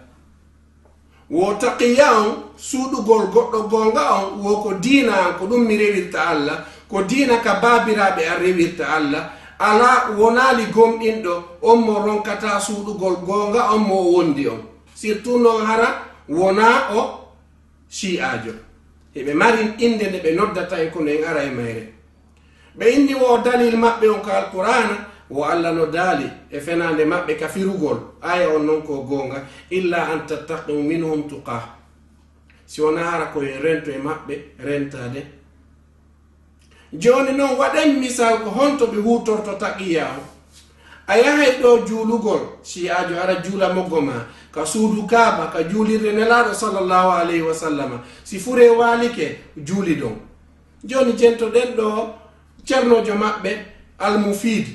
Wo taqiyya on, suuɗugol goɗɗo goonga on, wo ko diina an, ko ɗum mi rewirta Alla, ko diina ka baabiraaɓe an rewirta Alla. Alaa, wonaali gomɗinɗo on mo ronkata suuɗugol goonga on mo o wondi on. Surtout non hara wonaa o Shi'aajo. Eɓe mari innde nde ɓe noddata en, kono en ara e mayre. Ɓe inni wo dalil maɓɓe on ka Alqur'aana, wo Alla no daali e fenaande maɓɓe ka firugol aaya on non ko goonga, "Illa an tattaqu minhum tuqa." Si wonaa hara ko en rento e maɓɓe rentaade. Jooni non waɗen misal ko honto ɓe huutorto taqiyya on. A yahay ɗo juulugol, Shi'aajo ara juula moggo ma, ka suudu Kaaba, ka juulirde Nelaaɗo sallallahu alayhi wa sallama. Si fure waalike, juuli ɗon. Jooni jentoɗen ɗo cernoojo maɓɓe, Al-Mufiid.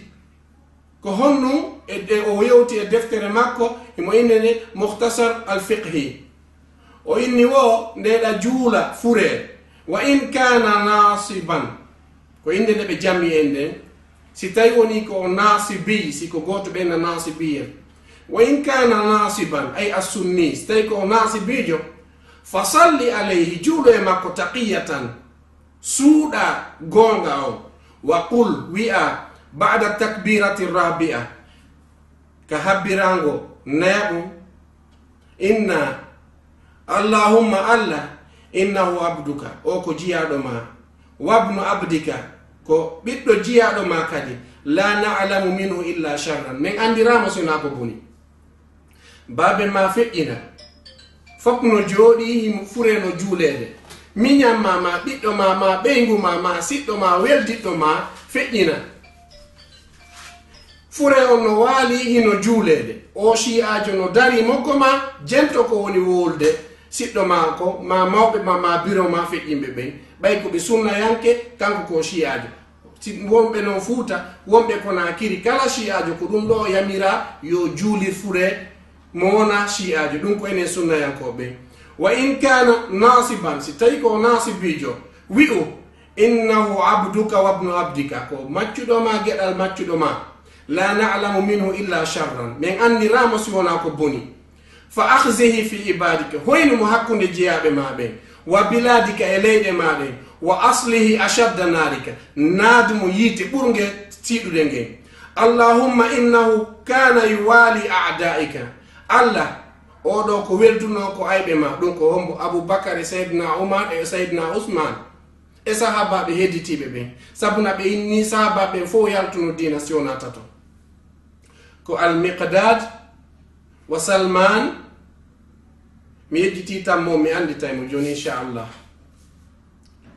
Ko honno e, e o yewti e deftere makko, himo innde nde Mukhtasar Al-Fiqhi. O inni wo, ndeɗa juula fure, "Wa in kana nasiban." Ko innde nde ɓe jammi en nden. Si tawi woni ko o nasibi, si ko gooto ɓen na nasibi en. "Wa in kana nasiban, ay as-sunni." Si tawi ko o nasibijo, "Fa salli alayhi, juulo e makko taqiyatan." Suuɗa goonga on. "Wa qul", wi'a, "ba'da takbirati rabi'a", ka habbirango nayaɓum, "Inna, Allahumma, Alla, innahu abduka, o ko jiyaaɗo ma, wabnu abdika, ko ɓiɗɗo jiyaaɗo ma kadi, la na'lamu minhu illa sharran, men anndiraama so hinaa ko boni." Baabe ma feƴƴina. Fof no jooɗii, himo fure no juuleede. Miñan ma, ma ɓiɗɗo ma, ma ɓeyngu ma, ma siɗɗo ma, weldiɗɗo ma, feƴƴina. Fure on no waali, hino juuleede. O Shi'aajo no dari moggo ma, jento ko woni wowlude siɗɗo ma ko, ma mawɓe ma, ma biro ma feƴƴinɓe ɓen. Ɓay ko ɓe sunnayanke, kanko ko Shi'aajo. Si wonɓe non Fuuta, wonɓe Konaakiri, kala Shi'aajo ko ɗum ɗo yamira yo juulir fure mo wona Shi'aajo. Ɗum ko enen sunnayankooɓe ɓen. "Wa in kana nasiban", si tawi ko o nasibijo, wi'u, "Innahu abduka wabnu abdika", ko maccuɗo ma, geɗal maccuɗo ma. "La na'lamu minhu illa sharran", men anndirama si wona ko boni. "Fa akhzihi fi ibadika", hoynu mo hakkunde jeyaaɓe ma ɓen. "Wa biladika", e leyɗe ma ɗen. "Wa aslihi ashadda narika", naadu mo yiite ɓurnge tiiɗude ngen. "Allahumma innahu kana yuwali a'daika", Allah, oɗo ko welduno ko ayɓe ma. Ɗum ko hombo? Abubakar e Sayyidina Umar e Sayyidina Usman e sahaabaaɓe hedditiiɓe ɓen. Sabu na ɓe inni sahaabaaɓe ɓen fof yaltuno diina si wona tato. Ko Al-Miqdad wa Salman. Mi yejjitii tan mo, mi annditay mo jooni, inchallah.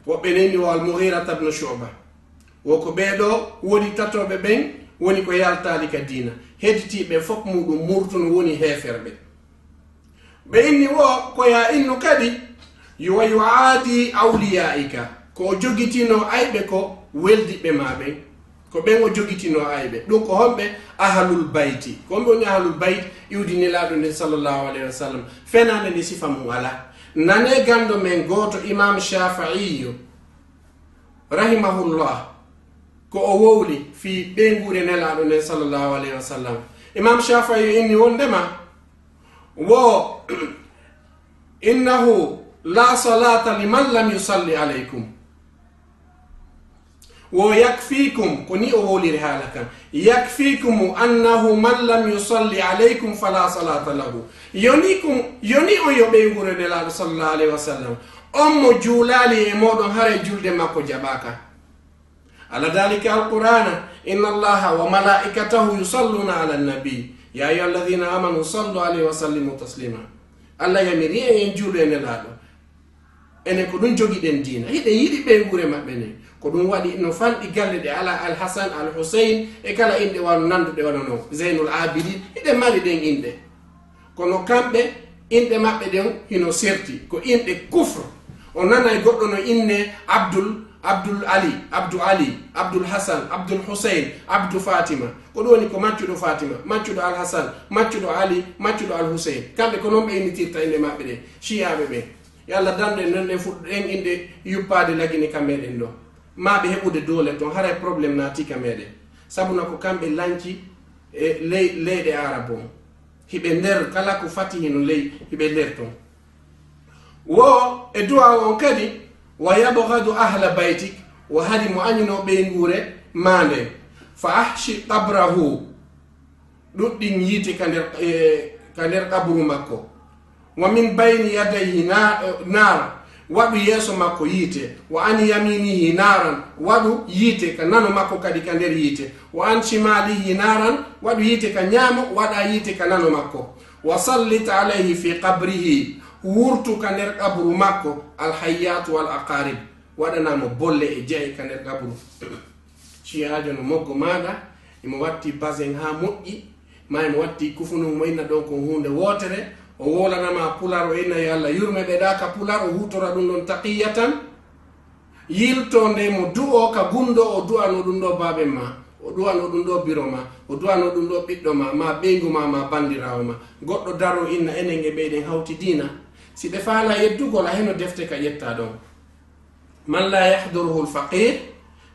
Woɓɓe neni wo Al-Mughirata ibn Shu'ba. Wo ko ɓee ɗo woni tatooɓe ɓen, woni ko yaltaali ka diina. Hedditiiɓe fof muɗum murtuno, woni heeferɓe. Ɓe inni wo, ko ya innu kadi, yo wa yu'adi awliyaika, ko o jogitino ayɓe ko weldiɓɓe ma ɓen. Ko ɓen o jogitino ayɓe. Ɗum ko homɓe? Ahlul bayti. Ko homɓe woni ahlul bayt? Iwdi Nelaaɗo nden sallallahu alayhi wa sallam. Fenaande nde sifa mum alaa. Nane ganndo men gooto, Imam Shafi'iyu, rahimahullah, ko o wowli fii ɓeynguure Nelaaɗo nden sallallahu alayhi wa sallam. Imam Shafi'iyu inni wondema wo, "Innahu la salata liman lam yusalli alaykum." Wo, "Yakfikum", ko ni o wowliri haala kan, "Yakfikum annahu man lam yusalli alaykum fala salata lahu." Yoni kum, yoni on yo ɓeynguure Nelaaɗo sallallahu alayhi wa sallam. On mo juulaali e mooɗon, haray julde makko jaɓaaka. Alla daali ka Alqur'aana, "Inna Allaha wa malaikatahu yusalluna ala nabi, ya ayyuha alladhina amanu sallu alayhi wa sallimu taslima." Alla yamiri en, en juulu e Nelaaɗo. Enen ko ɗum jogiɗen diina. Hiɗen yiɗi ɓeynguure maɓɓe nden. Ko ɗum waɗi no fanɗi galle ɗe ala Al Hasan, Al Huseyn e kala inɗe wano nanduɗe wano non Zeynul Abidin, hiɗen mari ɗen inɗe. Kono kamɓe, inɗe maɓɓe ɗen hino serti, ko inɗe kufr. O nanay goɗɗo no inne Abdul, Abdul Ali, Abdu Ali, Abdul Hasan, Abdul Huseyn, Abdu Fatima. Ko ɗum woni ko maccuɗo Fatima, maccuɗo Al Hasan, maccuɗo Ali, maccuɗo Al Huseyn. Kamɓe ko non ɓe innitirta inɗe maɓɓe ɗen, Shi'aaɓe ɓen. Yo Allah dandu en non ɗen fuɗ-, ɗen inɗe yuppaade lagine ka meɗen ɗo. Ma ɓe heɓude doole ton, haray problème naati ka meɗen. Sabuna ko kamɓe lanci e ley-, leyɗe Arab on. Hiɓe nder kala ko fati hino ley, hiɓe nder ton. Wo e du'a on kadi, "Wa yabghadu ahla baytik", wo hari mo añuno ɓeynguure ma nden. "Fa ahshi qabrahu", ɗuɗɗin yiite ka nder, e, ka nder qaburu makko. "Wa min bayni yadayhi na-, e, naar", waɗu yeeso makko yiite. "Wa an yaminihi naaran", waɗu yiite ka nano makko kadi ka nder yiite. "Wa an shimalihi naaran", waɗu yiite ka ñaamo, waɗa yiite ka nano makko. "Wa sallit alayhi fi qabrihi", wurtu ka nder qaburu makko, "al hayyat wal aqarib", waɗana mo bolle e jaye ka nder qaburu. Shi'aajo no moggo maaɗa, imo watti basen haa moƴƴi, ma imo watti kufunun mo inna ɗon kon huunde wootere, o woolanama pular, o inna yo Allah yurme ɓe ɗa ka pular, o huutora ɗum ɗon taqiyatan. Yilto nde mo du'o ka gunndo, o du'ano ɗum ɗo baaben ma, o du'ano ɗum ɗo biro ma, o du'ano ɗum ɗo ɓiɗɗo ma, ma ɓeyngu ma, ma banndiraawo ma. Goɗɗo daro inna enen e ɓeyɗen hawti diina. Si ɓe faala yeddugol, a heno defte ka ƴetta ɗon. Man la yahduruhu al-faqih,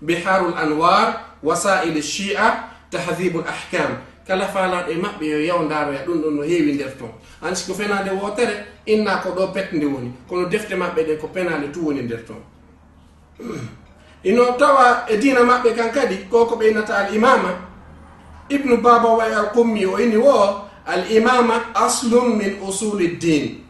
Biharul Anwar, Wasail Shia, Tahdhibul Ahkam. Kala faalaaɗo e maɓɓe yo yaw ndaaroya ɗum ɗon no heewi nder ton. An si ko fenaande wootere, inna ko ɗo petnde woni, kono defte maɓɓe ɗen ko penaale tu woni nder ton. Ino tawa e diina maɓɓe kan kadi, ko ko ɓe innata al imama. Ibnu Baba Way al Qummi o ini wo, al imama aslun min usuli din.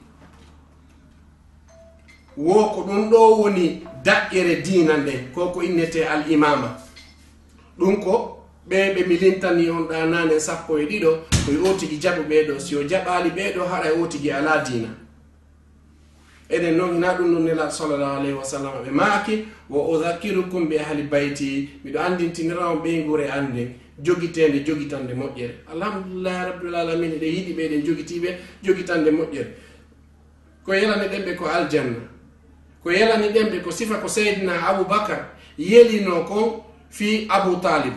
Wo ko ɗum ɗo woni daƴƴere diina nden, ko ko innetee al imama. Ɗum ko ɓe ɓe mi lintani on ɗa naane sappo e ɗiɗo, ko yo otigi jaɓu ɓee ɗo. Si o jaɓaali ɓee ɗo, haray otigi alaa diina. Enen non, hinaa ɗum ɗum Nelaaɗo sallallahu alayhi wa sallam ɓe maaki, "Wa udhakkirukum bi ahli bayti", miɗo anndintinira on ɓeynguure an nden, jogiteende, jogitande moƴƴere. Alhamdulillahi rabbil alamin, eɗen yiɗi ɓe, eɗen jogitii ɓe, jogitande moƴƴere. Ko yelani ɗen ɓe ko aljanna. Ko yelani ɗen ɓe ko sifa ko Seydina Abu Bakar yelino kon fii Abu Talib.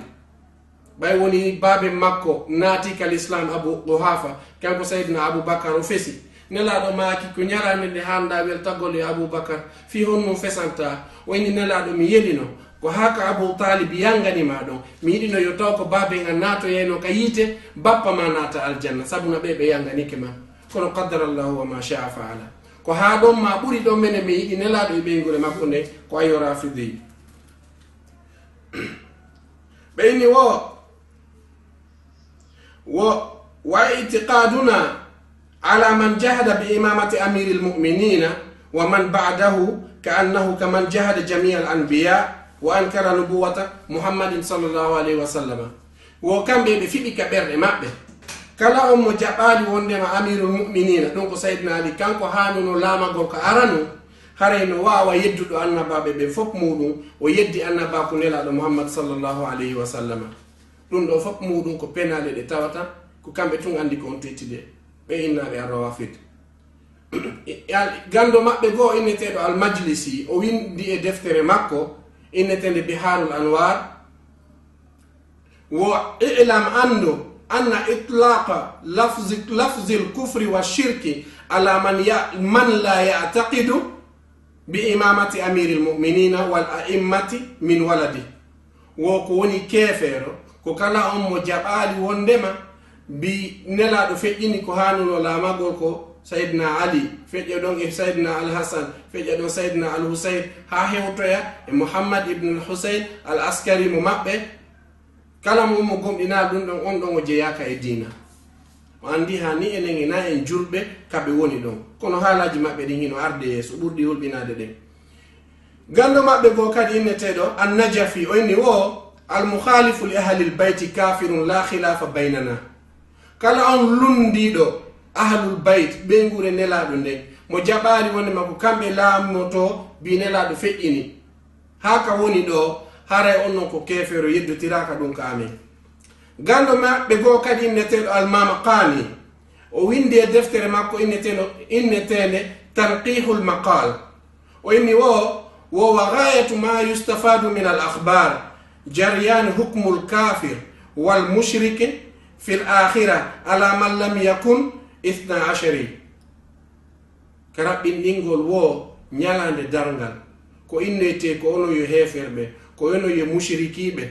Ɓay woni baaben makko naati ka lislaam, Abu Quhafa, kanko Seydina Abu Bakar o fesi. Nelaaɗo maaki ko ñalaande nde hannda weltagol e Abu Bakar, fii honno fesanta? O inni, Nelaaɗo, mi yelino ko haa ka Abu Talib yangani ma ɗon. Mi yiɗino yo taw ko baaben an naatoyayno ka yiite, bappa ma naata aljanna, sabuna ɓe ɓe yanganike ma. Kono qaddara Allahu wa ma sha'a fa'ala. Ko haa ɗon ma ɓuri ɗon, menen mi yiɗi Nelaaɗo e ɓeynguure makko nde, ko ayo Rafidi. Ɓe inni wo, wo, wa i'tiqaduna ala man jahada bi imamati amiril mu'minina wa man ba'dahu ka annahu ka man jahada jami'al anbiya wa ankara nubuwata Muhammadin sallallahu alayhi wa sallama. Wo kamɓe ɓe fiɓi ka ɓerɗe maɓɓe. Kala on mo jaɓaali wondema Amirul Mu'minina, ɗum ko Sayyidina Ali, kanko haanuno laamagol ko arano, haray no waawa yedduɗo annabaaɓe ɓen fof muuɗum, o yeddi annabaaku Nelaaɗo Muhammad sallallahu alayhi wa sallam. Ɗum ɗo fof muuɗum ko penaale ɗe tawata ko kamɓe tun anndi ko on tettide, ɓe innaaɓe Ar-Rawafid. Al-, ganndo maɓɓe goo inneteeɗo Al-Majlisi, o winndi e deftere makko inneteende Biharul Anwar, Wo i'lam, anndu, anna itlaqa lafzi, lafzil kufri wa shirki ala man ya-, man la ya'taqidu bi imamati amiril mu'minina wal a'immati min waladi. Wo ko woni keefeero, ko kala on mo jaɓaali wondema bi Nelaaɗo feƴƴini ko haanuno laamagol ko Sayyidina Ali, feƴƴa ɗon e Sayyidina Al Hasan, feƴƴa ɗon Sayyidina Al Husayn, haa hewtoya e Muhammad ibn Al Husayn Al Askari mo maɓɓe, Kala mo, mo gomɗinaa ɗum ɗon, on ɗon o jeyaaka e diina. O anndi haa ni enen e na en julɓe ka ɓe woni ɗon. Kono haalaaji maɓɓe ɗin hino arde yeeso, ɓurɗi hulɓinaade ɗen. Ganndo maɓɓe goo kadi inneteeɗo An-Najafi, o inni wo, "Al-mukhalifu li ahlil bayti kafirun la khilafa baynana." Kala on lunndiiɗo ahlul bayt, ɓeynguure Nelaaɗo nden, mo jaɓaali wonde makko kamɓe laamotoo, bi Nelaaɗo feƴƴini. Haa ka woni ɗoo, haray on non ko keefeero, yeddotiraaka ɗum ka amen. Ganndo maɓɓe goo kadi inneteeɗo Almaama Qaani, o winndi e deftere makko inneteeno-, inneteende Tanqihul Maqal. O inni wo, wo wa ghayatu ma yustafadu min al akhbar, jaryan hukmul kafir wal mushriki fil akhira ala man lam yakun ithna ashari. Ka raɓɓinɗingol wo ñalaande darngal, ko innoytee ko onon yo heeferɓe, ko onon yo mushrikiiɓe,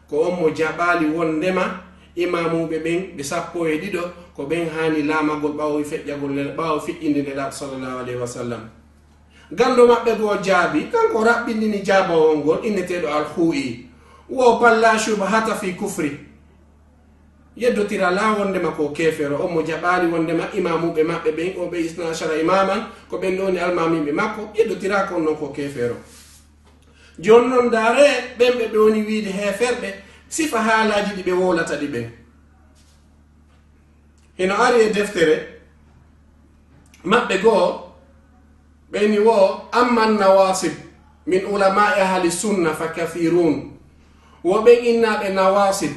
ko on mo jaɓaali wonndema imaamuuɓe ɓen ɓe sappo e ɗiɗo, ko ɓen haani laamagol ɓaawo feƴƴagol nela-, ɓaawo feƴƴinde Nelaaɗo sallallahu alayhi wa sallam. Ganndo maɓɓe goo jaabi, kanko raɓɓinɗini jaabawol ngol, inneteeɗo Al-Khu'i, wo bal la shubhata fi kufri. Yeddotira laa wonndema ko keefeero, on mo jaɓaali wonndema imaamuuɓe maɓɓe ɓen, o ɓe isna ashara imaaman, ko ɓen ɗoo woni almaamiiɓe makko, yeddotiraa ko on non ko keefeero. Jooni non ndaaree, ɓen ɓe ɓe woni wiide heeferɓe, sifa haalaaji ɗi ɓe wowlata ɗi ɓen. Hino ari e deftere maɓɓe goo, ɓe ni wo, amma nawasib min ulama'i ahli sunna fa kathirun. Wo ɓen innaaɓe nawasib,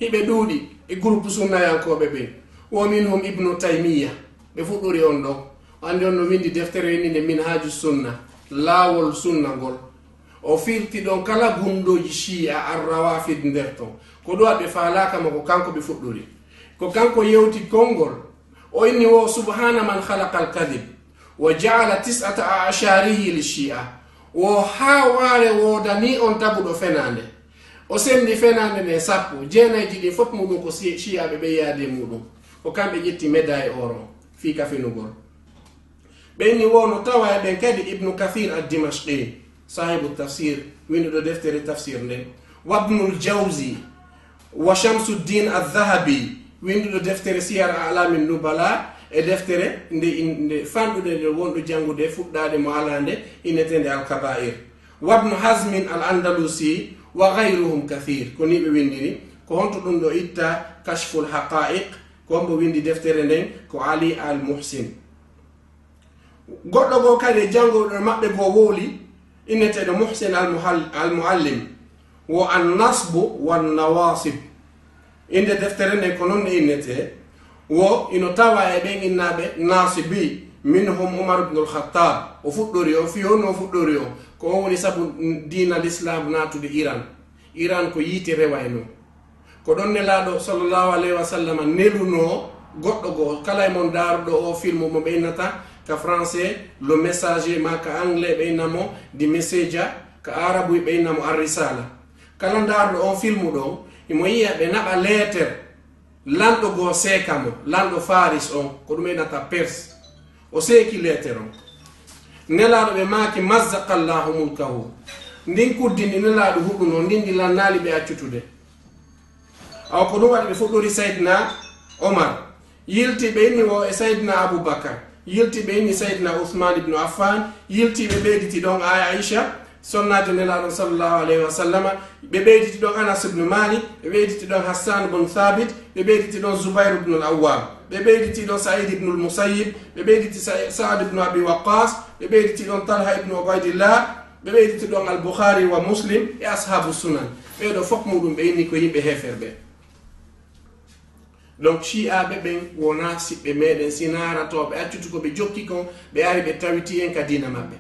hiɓe ɗuuɗi e groupe sunnayankooɓe ɓen. Wo minhum Ibnu Taymiyya, ɓe fuɗɗori on ɗon. O anndi on no winndi deftere innde Minhaju Sunna, Laawol Sunna ngol. O firti ɗon kala gunndooji Shi'a ar-Rawafid nder ton. Ko ɗum ɓe faalaaka mo, ko kanko ɓe fuɗɗori. Ko kanko yewti konngol. O inni wo, subhana man khalaqa al-kadhib wa ja'ala tis'ata a'sharihi li Shi'a. Wo haa waare woodani on taguɗo fenaande. O senndi fenaande nde sappo, jeenayji ɗin fof muɗum ko si-, Shi'aɓe ɓe yaade muɗum. Ko kamɓe ƴetti médaille or o fii ka fenugol. Ɓen ni wo no tawa e ɓen kadi Ibnu Kathir ad-Dimashqi, saahibu tafsir, winnduɗo deftere tafsir nden, wa Ibnul Jawzi, wa Shamsuddin adh-Dhahabi, winnduɗo deftere Siyar A'lamin Nubala, e deftere nde in-, nde fanɗude nde wonɗo janngude fuɗɗaade mo alaa nde, inneteende Al-Kaba'ir, wa Ibnu Hazmin Al-Andalusi, wa ghayruhum kathir. Ko ni ɓe winndiri. Ko honto ɗum ɗo itta Kashful Haqa'iq? Ko hombo winndi deftere nden? Ko Ali Al-Muhsin. Goɗɗo goo kadi e janngooɓe maɓɓe goo wowli, inneteeɗo Muhsin al-Muhal-, al-Muallim, wo An-Nasbu wan Nawasib. Innde deftere nden ko non ne innetee, wo ino tawa e ɓen innaaɓe Nasibi, minhum Umar ibn al-Khattab. O fuɗɗori o, fii honno o fuɗɗori o? Ko on woni sabu diina Lislaam naatude Iran. Iran ko yiite rewayno. Ko ɗon Nelaaɗo sallallahu alayhi wa sallam nelunoo goɗɗo goo. Kala e mon daaruɗo oo filmu mo ɓe innata ka français Le Messager, maa ka anglais ɓe inna mo The Messenger, ka aarabu ɓe inna mo Ar-Risala. Kala daaruɗo on filmu ɗon, himo yi'a ɓe naɓa leeter lanɗo goo seeka mo, lanɗo Faris on, ko ɗum ɓe innata Perse. O seeki leeter on. Nelaaɗo ɓe maaki, "Mazzaqallahu mulkahu." Ndin kuddi ndi Nelaaɗo huɗunoo, ndin ndi lannaali ɓe accutude. Awa ko ɗum waɗi ɓe fuɗɗori Sayyidina Omar. Yilti ɓe inni wo e Sayyidina Abu Bakar. Yilti ɓe inni Sayyidina Uthman ibn Affan. Yilti ɓe ɓeyditi ɗon Aisha, sonnaajo Nelaaɗo sallallahu alayhi wa sallama. Ɓe ɓeyditi ɗon Anas ibn Malik. Ɓe ɓeyditi ɗon Hassan ibn Thabit. Ɓe ɓeyditi ɗon Zubair ibn al-Awwam. Ɓe ɓeyditi ɗon Sa'id ibn al-Musayyib. Ɓe ɓeyditi Sa-, Sa'ad ibn Abi Waqqas. Ɓe ɓeyditi ɗon Talha ibn Ubaydillah. Ɓe ɓeyditi ɗon Al-Bukhari wa Muslim e Ashaabu Sunan. Ɓee ɗoo fof muɗum ɓe inni ko yimɓe heeferɓe. Donc, Shi'aaɓe ɓen wonaa siɓɓe meɗen, sinaa ratooɓe accutu ko ɓe jokki kon, ɓe ari ɓe tawiti en ka diina maɓɓe.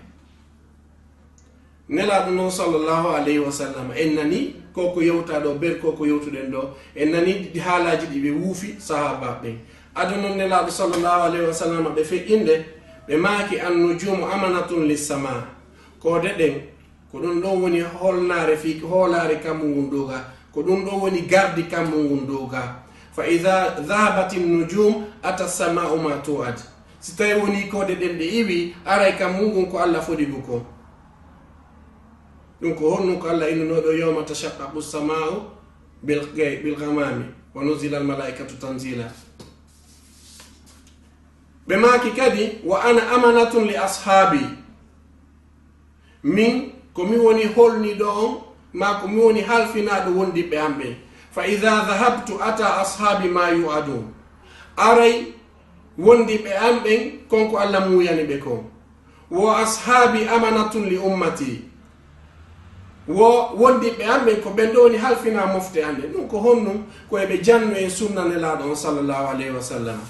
Nelaaɗo non sallallahu alayhi wa sallam, en nani ko ko yewtaa ɗoo, ber ko ko yewtuɗen ɗoo, en nani ɗi haalaaji ɗi ɓe wuufi sahaabaaɓe ɓen. Ado non Nelaaɗo sallallahu alayhi wa sallam ɓe feƴƴinde, ɓe maaki, "An-nujumu amanatun lis-samaa." Koode ɗen, ko ɗum ɗon woni holnaare fii hoolaare kammu ngun dow ga. Ko ɗum ɗon woni gardi kammu ngun dow ga. Fa idha dhahabatin nujum ata sama'u ma tu'ad. Si tawi woni koode ɗen ɗe iwi, aray kammu ngun ko Alla fodi ngu ko. Ɗum ko honɗum ko Alla innuno ɗo, "Yawma tashaqqaqu sama'u bil ghay-, bil ghamami wa nuzila al malaikatu tanzila." Ɓe maaki kadi, "Wa ana amanatun li ashabi." Min, ko mi woni holniɗo on, maa ko mi woni halfinaaɗo wondiɓɓe am ɓen. Fa idha dhahabtu ata ashabi ma yu'adun. Aray wondiɓɓe am ɓen, kon ko Alla muuyani ɓe kon. Wo ashabi amanatun li ummati. Wo wondiɓɓe an ɓen ko ɓen ɗo woni halfina mofte an ɗen. Ɗum ko honɗum? Ko eɓe janno en sunna Nelaaɗo on, sallallahu alayhi wa sallam.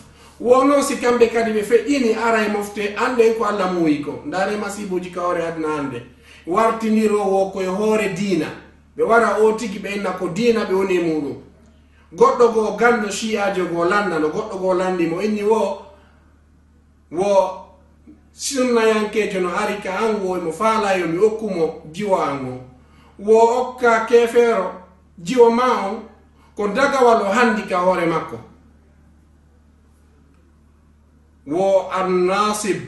Wo noon si kamɓe kadi ɓe feƴƴini ara e mofte an ɗen ko Alla muuyi kon. Ndaaree masiibuuji ka hoore aduna hannde. Wartiniroowo ko e hoore diina. Ɓe wara o tigi ɓe inna ko diina ɓe woni e muuɗum. Goɗɗo goo ganndo ci'aajo goo lanndano, goɗɗo goo lanndi mo inni wo, wo sunnayankeejo no ari ka an wo mo faalaa yo mi okku mo jiwo an on. Wo okka keefeero jiwo maa on, ko dagawal o hanndi ka hoore makko. Wo An-Nasib,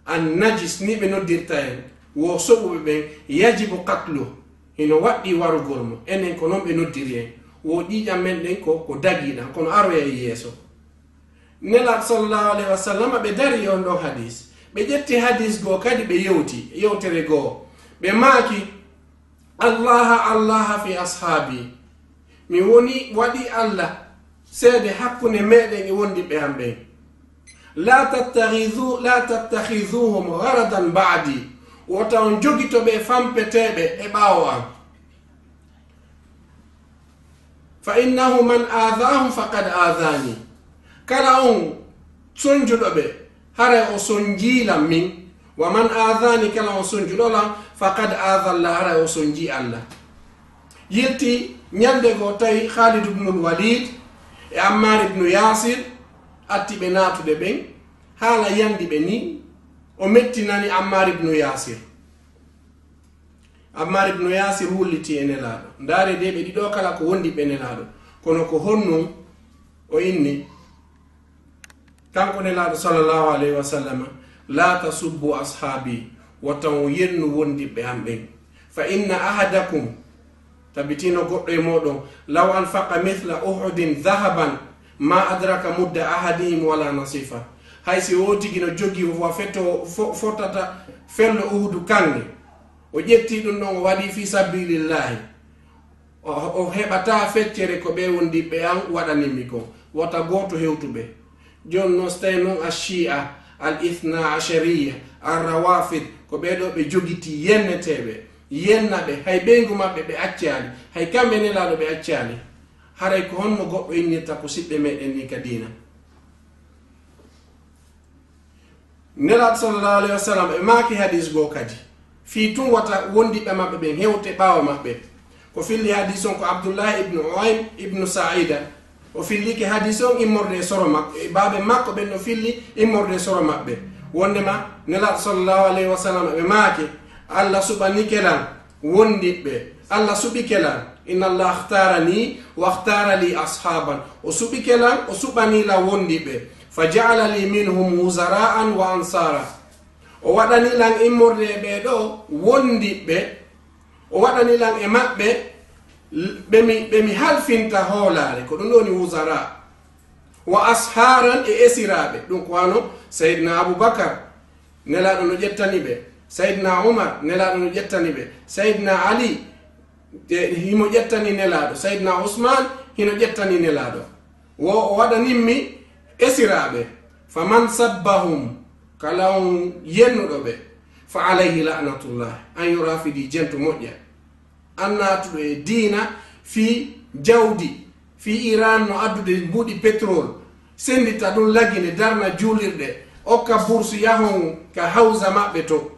An-Najis, ni ɓe noddirta en. Wo soɓuɓe ɓen, yajibu qatlu. Hino waɗɗii warugol mo. Enen ko non ɓe noddiri en. Wo ƴiiƴam men ɗen ko, ko dagiiɗam, kono aroya e yeeso. Nelaaɗo sallallahu alayhi wa sallam, ɓe dari e on ɗon hadis. Ɓe ƴetti hadis goo kadi ɓe yewti, yewtere goo. Ɓe maaki, Allaha, Allaha fi ashaabi. Mi woni, waɗi Alla seede hakkunde meɗen e wondiɓɓe am ɓen. La tattakhidhu, la tattakhizuhum gharadan ba'di. Wota on jogito ɓe fampeteeɓe e ɓaawo am. Fa innahu man aadhaahum faqad aadhaani. Kala on sonjuɗo ɓe, haray o sonjii lan min. Wa man aadhaani, kala on sonjuɗo lan, faqad aadha Allah, haray o sonjii Allah. Yilti ñande goo tawi Khalid ibnul Walid e Ammar ibnu Yasir atti ɓe naatude ɓen, haala yandi ɓe ni, o mettinani Ammar ibnu Yasir. Ammar ibnu Yasir wulliti e Nelaaɗo. Ndaaree de ɓe ɗiɗo kala ko wondiɓɓe Nelaaɗo. Kono ko honɗum o inni? Kanko Nelaaɗo sallallahu alayhi wa sallam, "La tasubbu ashaabi, wota on yennu wondiɓɓe am ɓen. Fa inna ahadakum, tabitino goɗɗo e mooɗon, law anfaqa mithla Uhudin dhahaban, ma adraka mudda ahadihim wala nasifa." Hay si o tigi no jogii wa feto, fo-, fotata fello Uhudu kaŋŋe, o ƴetti ɗum ɗon, o waɗi fi sabilillahi, o, o heɓataa feccere ko ɓe wondiɓɓe an waɗanimmi kon. Wota gooto hewtu ɓe. Jooni non, so tawi non a Shi'a, al Ithna Ashariya, al Rawafid, ko ɓee ɗoo ɓe jogiti yenneteeɓe, yenna ɓe, hay ɓeyngu maɓɓe ɓe accaali, hay kamɓe Nelaaɗo ɓe accaali. Haray ko honno goɗɗo innirta ko siɓɓe meɗen ni ka diina? Nelaaɗo sallallahu alayhi wa sallam e maaki hadis goo kadi, fii tun wata wondiɓɓe maɓɓe ɓen hewte ɓaawo maɓɓe. Ko filli hadis on ko Abdullahi ibnu Uwaym ibnu Sa'ida. O fillike hadis on immorde e soro makko, e baabe makko ɓen no filli immorde e soro maɓɓe. Wondema Nelaaɗo sallallahu alayhi wa sallam ɓe maaki, "Allah suɓanike lan wondiɓɓe. Allah suɓike lan. Inna Allah akhtarani wa akhtara li ashaban." O suɓike lan, o suɓani lan wondiɓɓe. "Fa ja'ala li minhum wuzara'an wa ansara." O waɗani lan immorde e ɓee ɗoo wondiɓɓe. O waɗani lan e maɓɓe ɓe mi, ɓe mi halfinta hoolaare. Ko ɗum ɗoo woni wuzara. Wa asharan, e esiraaɓe. Ɗum ko wano Sayyidina Abubakar, Nelaaɗo no ƴettani ɓe. Sayyidina Umar, Nelaaɗo no ƴettani ɓe. Sayyidina Ali, e, himo ƴettani Nelaaɗo. Sayyidina Usman, hino ƴettani Nelaaɗo. Wo o waɗanimmi esiraaɓe. Faman sabbahum, kala on yennuɗo ɓe, fa alayhi la'natullah. An yo raafidi jento moƴƴa. An naatuɗo e diina fii jawdi, fii Iran no addude mbuuɗi pétrole, senndita ɗum lagine, darna juulirɗe, okka bursu yahon ka hawsa maɓɓe to.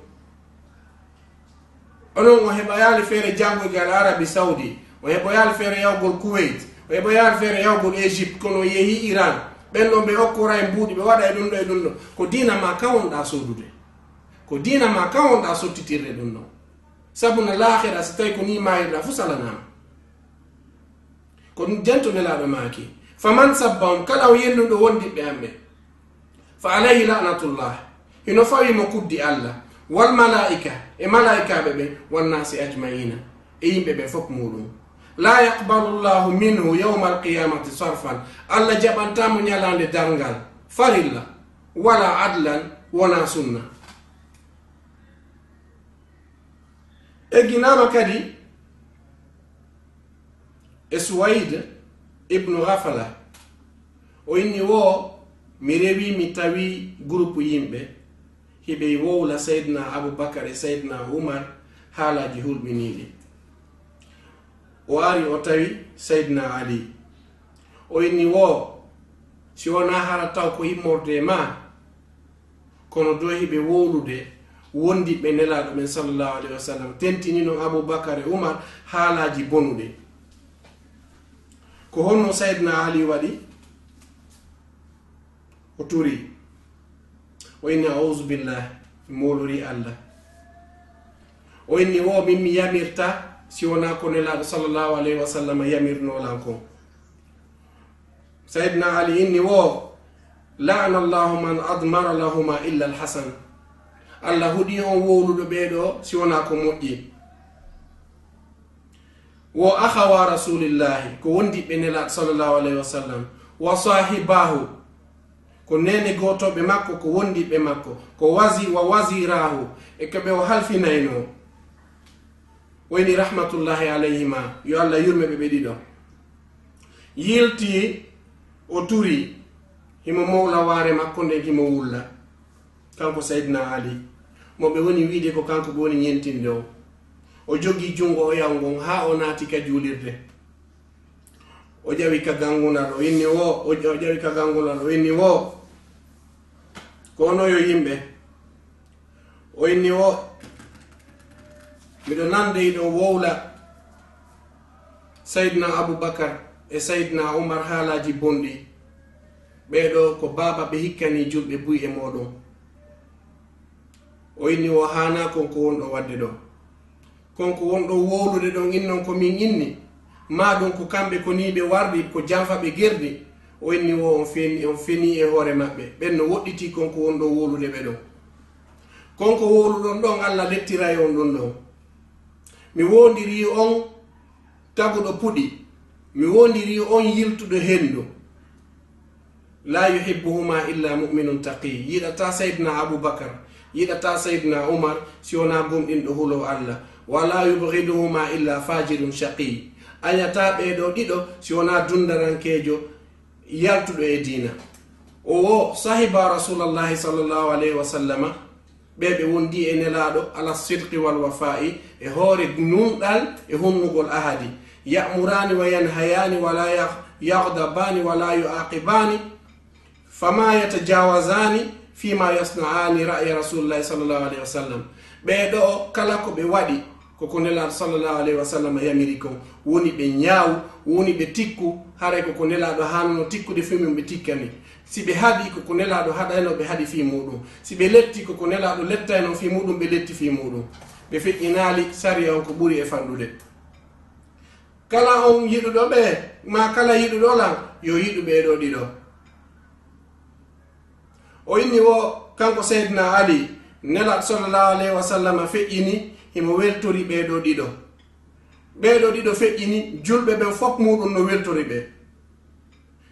Onon o heɓoyaali feere janngoygol Arabi Saudi, o heɓoyaali feere yahugol Kuwait, o heɓoyaali feere yahugol Egypte, kono o yehi Iran. Ɓen ɗon ɓe okkoray mbuuɗi, ɓe waɗa e ɗum ɗo e ɗum ɗo. Ko diina ma kan wonɗaa soodude. Ko diina ma kan wonɗaa sottitirde ɗum ɗon. Sabu na laakhira, si tawi ko nii maayirɗaa fu, salanaama. Ko ɗum jento Nelaaɗo maaki. Faman sabbahum, kala o yennuɗo wondiɓɓe am ɓe, fa alayhi la'natullah, hino fawi mo kuddi Allah, wal malaa'ika, e malaa'ikaaɓe ɓe, wan naasi ajma'iina, e yimɓe ɓe fof muuɗum. La yaqbalu Allahu minhu yawmal qiyamati sarfan, Allah jaɓantaa mo ñalaande darngal, farilla, wala adlan, wonaa sunna. Egginaama kadi e Suwayd ibnu Ghafala. O inni wo, mi rewi, mi tawi groupe yimɓe, hiɓe wowla Sayyidina Abu Bakar e Sayyidina Umar haalaaji hulɓiniiɗi. O ari o tawi Sayyidina Ali. O inni wo, si wonaa hara taw ko immorde e ma, kono do hiɓe wowlude wondiɓɓe Nelaaɗo ɓen sallallahu alayhi wa sallam, tentini non Abubakar e Umar haalaaji bonuɗe. Ko honno Sayyidina Ali waɗi? O turi. O inni, "A'udhu billah, mi moolori Allah." O inni wo, "Min mi yamirta si wonaa ko Nelaaɗo sallallahu alayhi wa sallam yamirnoo lan kon." Sayyidina Ali inni wo, "La'ana Allahu man admara lahuma illa al-Hasan." Allah huɗi on wowluɗo ɓee ɗoo si wonaa ko moƴƴi. Wo akhawa Rasulillahi, ko wondiɓɓe Nelaaɗo sallallahu alayhi wa sallam. Wa sahibahu, ko neene gootooɓe makko, ko wondiɓɓe makko. Ko wazi-, wa wazirahu, e ko ɓe o halfinaynoo. O inni rahmatullahi alayhima, yo Allah yurme ɓe ɓe ɗiɗo. Yilti, o turi, himo mowla waare makko nden, himo wulla. Kanko Sayyidina Ali, mo ɓe woni wiide ko kanko ɓe woni ñentinde o. O jogii junngo oyaw ngon haa o naati ka juulirde. O ƴawi ka ganngunal, o inni wo, o ƴa-, o ƴawi ka ganngunal, o inni wo, "Ko onon yo yimɓe." O inni wo, "Miɗo nande hiɗon wowla Sayyidina Abubakar e Sayyidina Umar haalaaji bonɗi. Ɓee ɗoo ko baaba ɓe hikkanii julɓe buy e mooɗon." O inni wo, "Haanaa kon ko wonɗon waɗde ɗoo. Kon ko wonɗon wowlude ɗon innon ko min inni, maa ɗum ko kamɓe ko nii ɓe wardi, ko janfa ɓe gerdi?" O inni wo, "On feni, on fenii e hoore maɓɓe. Ɓen no woɗɗitii kon ko wonɗon wowlude ɓe ɗon. Kon ko wowluɗon ɗon, Allah lettiray on ɗum ɗon. Mi wondirii on taguɗo puɗi, mi wondirii on yiltuɗo henndu." "La yuhibbuhuma illa mu'minun taqi." Yiɗataa Sayyidina Abubakar, yiɗataa Sayyidina Umar, si wonaa gomɗinɗo huloowo Allah. "Wa la yubghiduhuma illa fajirun shaqi." Añataa ɓee ɗoo ɗiɗo si wonaa dundarankeejo yaltuɗo e diina. O wo sahiba Rasulallahi sallallahu alayhi wa sallama, ɓe ɓe wondi e Nelaaɗo ala sidqi wal wafa'i, e hoore nunɗal e hunnugol ahadi. Ya'murani wa yanhayani wa la yagh-, yaghdabani wa la yu'aqibani, fama yatajawazani fima yasna'ani, ra'ya Rasulillahi sallallahu alayhi wa sallam. Ɓee ɗoo kala ko ɓe waɗi, ko ko Nelaaɗo sallallahu alayhi wa sallam yamiri kon. Woni ɓe ñaawu, woni ɓe tikku, haray ko ko Nelaaɗo haanno tikkude fii mum ɓe tikkani. Si ɓe haɗi, ko ko Nelaaɗo haɗayno ɓe haɗi fii muuɗum. Si ɓe letti, ko ko Nelaaɗo lettayno fii muuɗum ɓe letti fii muuɗum. Ɓe feƴƴinaali sariya on ko ɓuri e fanɗude. Kala on yiɗuɗo ɓe, maa kala yiɗuɗo lan, yo yiɗu ɓee ɗoo ɗiɗo. O inni wo, kanko Seydina Ali, Nelaaɗo sallallahu alayhi wa sallam feƴƴini, himo weltori ɓee ɗoo ɗiɗo. Ɓee ɗoo ɗiɗo feƴƴini, julɓe ɓen fof muuɗum no weltori ɓe.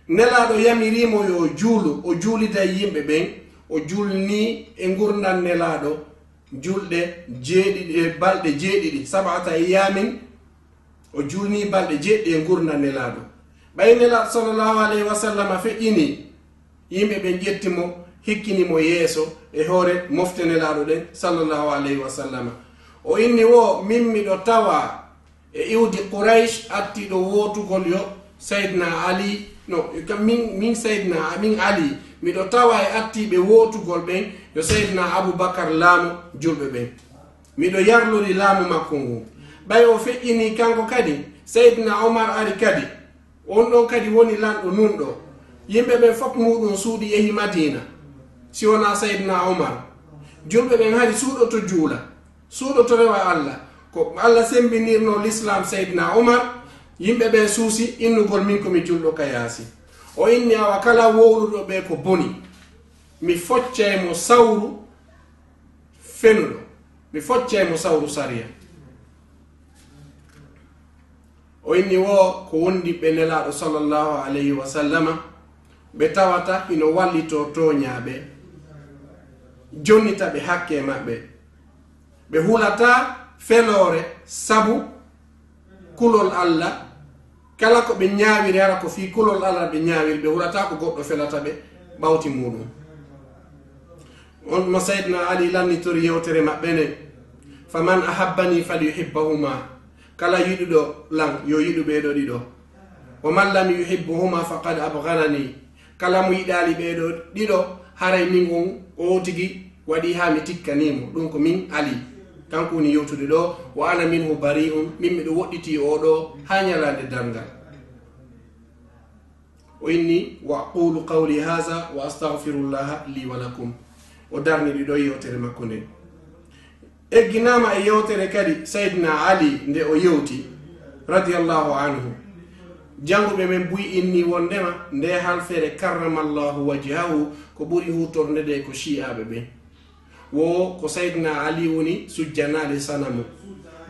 Nelaaɗo yamirii mo yo o juulu, o juulida e yimɓe ɓen, o juulnii e ngurndan Nelaaɗo julɗe jeeɗiɗi, e balɗe jeeɗiɗi, sab'ata ayyaamin, o juulnii balɗe jeeɗiɗi e ngurndan Nelaaɗo. Ɓay Nelaaɗo sallallahu alayhi wa sallam feƴƴini, yimɓe ɓen ƴetti mo, hikkini mo yeeso e hoore mofte Nelaaɗo ɗen sallallahu alayhi wa sallam. O inni wo, min miɗo tawa e iwdi Quraysh artiiɗo wootugol yo Seydina Ali, no, ka min, min Seydina, min Ali, miɗo tawa e artiiɓe wootugol ɓen yo Seydina Abubakar laamu julɓe ɓen. Miɗo yarlori laamu makko ngun. Ɓay o feƴƴinii kanko kadi, Seydina Omar ari kadi. On ɗon kadi woni lanɗo nunɗo. Yimɓe ɓen fof muuɗum suuɗi yehi Madiina, si wonaa Seydina Omar. Julɓe ɓen hari suuɗoto juula, suuɗoto rewa Allah. Ko Allah sembinirno Lislaam Seydina Omar, yimɓe ɓen suusi innugol min ko mi julɗo ka yaasi. O inni, awa kala wowluɗo ɓe ko boni, mi foccay mo sawru fenuɗo, mi foccay mo sawru sariya. O inni wo ko wondiɓɓe Nelaaɗo sallallahu alayhi wa sallama, ɓe tawata hino wallitoo tooñaaɓe, jonnita ɓe hakke maɓɓe. Ɓe hulataa feloore sabu kulol Allah. Kala ko ɓe ñaawiri, hara ko fii kulol Allah ɓe ñaawiri, ɓe hulataa ko goɗɗo felata ɓe ɓawti muuɗum. On mo Seydina Ali lannitori yewtere maɓɓe nden, faman ahabbani falyuhibbahuma. Kala yiɗuɗo lan, yo yiɗu ɓee ɗoo ɗiɗo. Wa man lam yuhibbuhuma faqad abghadani. Kala mo yiɗaali ɓee ɗoo ɗiɗo, haray min on, o tigi waɗi haa mi tikkanii mo. Ɗun ko min Ali. Kanko woni yewtude ɗoo, wa ana minhu bari'un, min miɗo woɗɗitii oo ɗoo haa ñalaande darngal. O inni, "Wa aqulu qawli haza wa astaghfirullaha li wa lakum." O darni ɗi ɗoo yewtere makko nden. Egginaama e yewtere kadi Sayyidina Ali nde o yewti, radiyallahu anhu. Jannguɓe men buy inni wonndema nde halfere karramallahu wajhahu ko ɓuri huutornde ɗe ko shi'aaɓe ɓen. Wo ko Sayyidina Ali woni sujjanaali sanamu.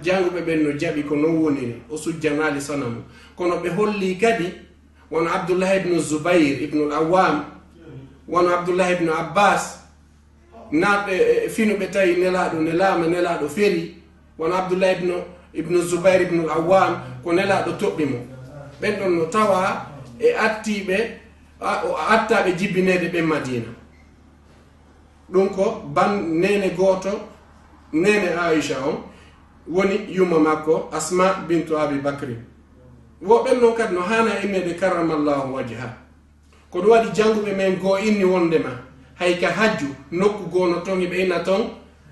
Jannguɓe ɓen no jaɓi ko non woniri, o sujjanaali sanamu. Kono ɓe holli kadi wano Abdullah ibnu Zubayr ibnu al-Awwam, wano Abdullah ibnu Abbas, naatɓe e, e finuɓe tawi Nelaaɗo nelaama, Nelaaɗo feri, wano Abdullah ibnu, ibnu Zubayr ibnu al-Awwam, ko Nelaaɗo toɓɓi mo. Ɓen ɗon no tawa e attiiɓe, a, o attaaɓe jibbineede ɓen Madiina. Ɗun ko ban neene gooto, neene Aisha on, woni yumma makko Asma bintu Abi Bakri. Wo ɓen non kadi no haana inneede karramallahu wajha. Ko ɗun waɗi jannguɓe men goo inni wonndema hay ka hajju nokku goo no ton hiɓe inna ton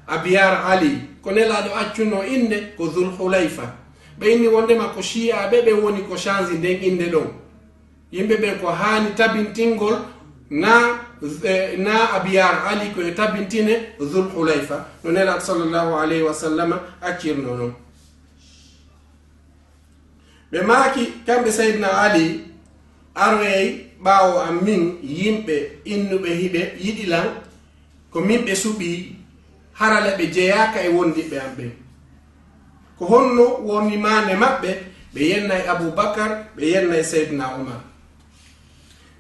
Abiyar Ali. Ko Nelaaɗo accuno innde ko Dhul Hulayfa. Ɓe inni wonndema ko shi'aaɓe ɓen woni ko change nden innde ɗon. Yimɓe ɓen ko haani tabintingol na, eh, na Abiyar Ali ko e tabintine Dhul Hulayfa, no Nelaaɗo sallallahu alayhi wa sallama accirno non. Ɓe maaki, kamɓe Sayyidina Ali, aroyay ɓaawo an min yimɓe innuɓe hiɓe yiɗi lan, ko min ɓe suɓii, hara le ɓe jeyaaka e wondiɓɓe an ɓen. Ko honno woni maande maɓɓe? Ɓe yennay Abu Bakar, ɓe yennay Sayyidina Umar.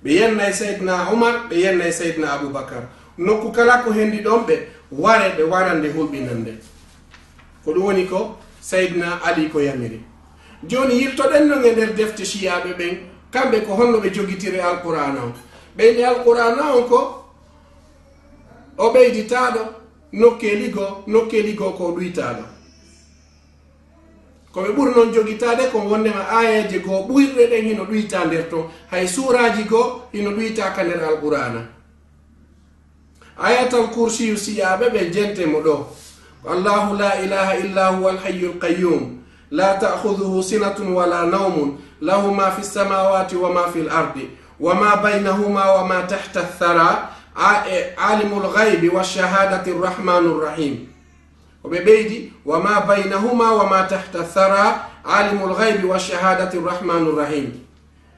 Ɓe yennay Sayyidina Umar, ɓe yennay Sayyidina Abu Bakar. Nokku kala ko hendi ɗon ɓe ware, ɓe warande hulɓinande. Ko ɗun woni ko Sayyidina Ali ko yamiri. Jooni yiltoɗen non e nder defte shi'aaɓe ɓen, kamɓe ko honno ɓe jogitiri Alqur'aana on. Ɓe inni Alqur'aana on ko o ɓeyditaaɗo, nokkeeli goo, nokkeeli goo ko o ɗuytaaɗo. Ko ɓe ɓuri non jogitaade kon wonndema aayeeje goo ɓuyɗe ɗen hino ɗuytaa nder ton, hay suuraaji goo hino ɗuytaa ka nder Alqur'aana. Ayatal Kursiyu shi'aaɓe ɓe jente mo ɗoo. Allahu la ilaha illa huwa al-hayyul qayyum. La ta'khudhuhu sinatun wala nawmun. Lahu ma fi samawati wa ma fi al-ardi. Wa ma baynahuma wa ma tahta ath-thara. A-, e, alimul ghaybi wa shahadati rahmanur rahim. O ɓe ɓeydi, "Wa ma baynahuma wa ma tahta ath-thara, alimul ghaybi wa shahadati rahmanur rahim.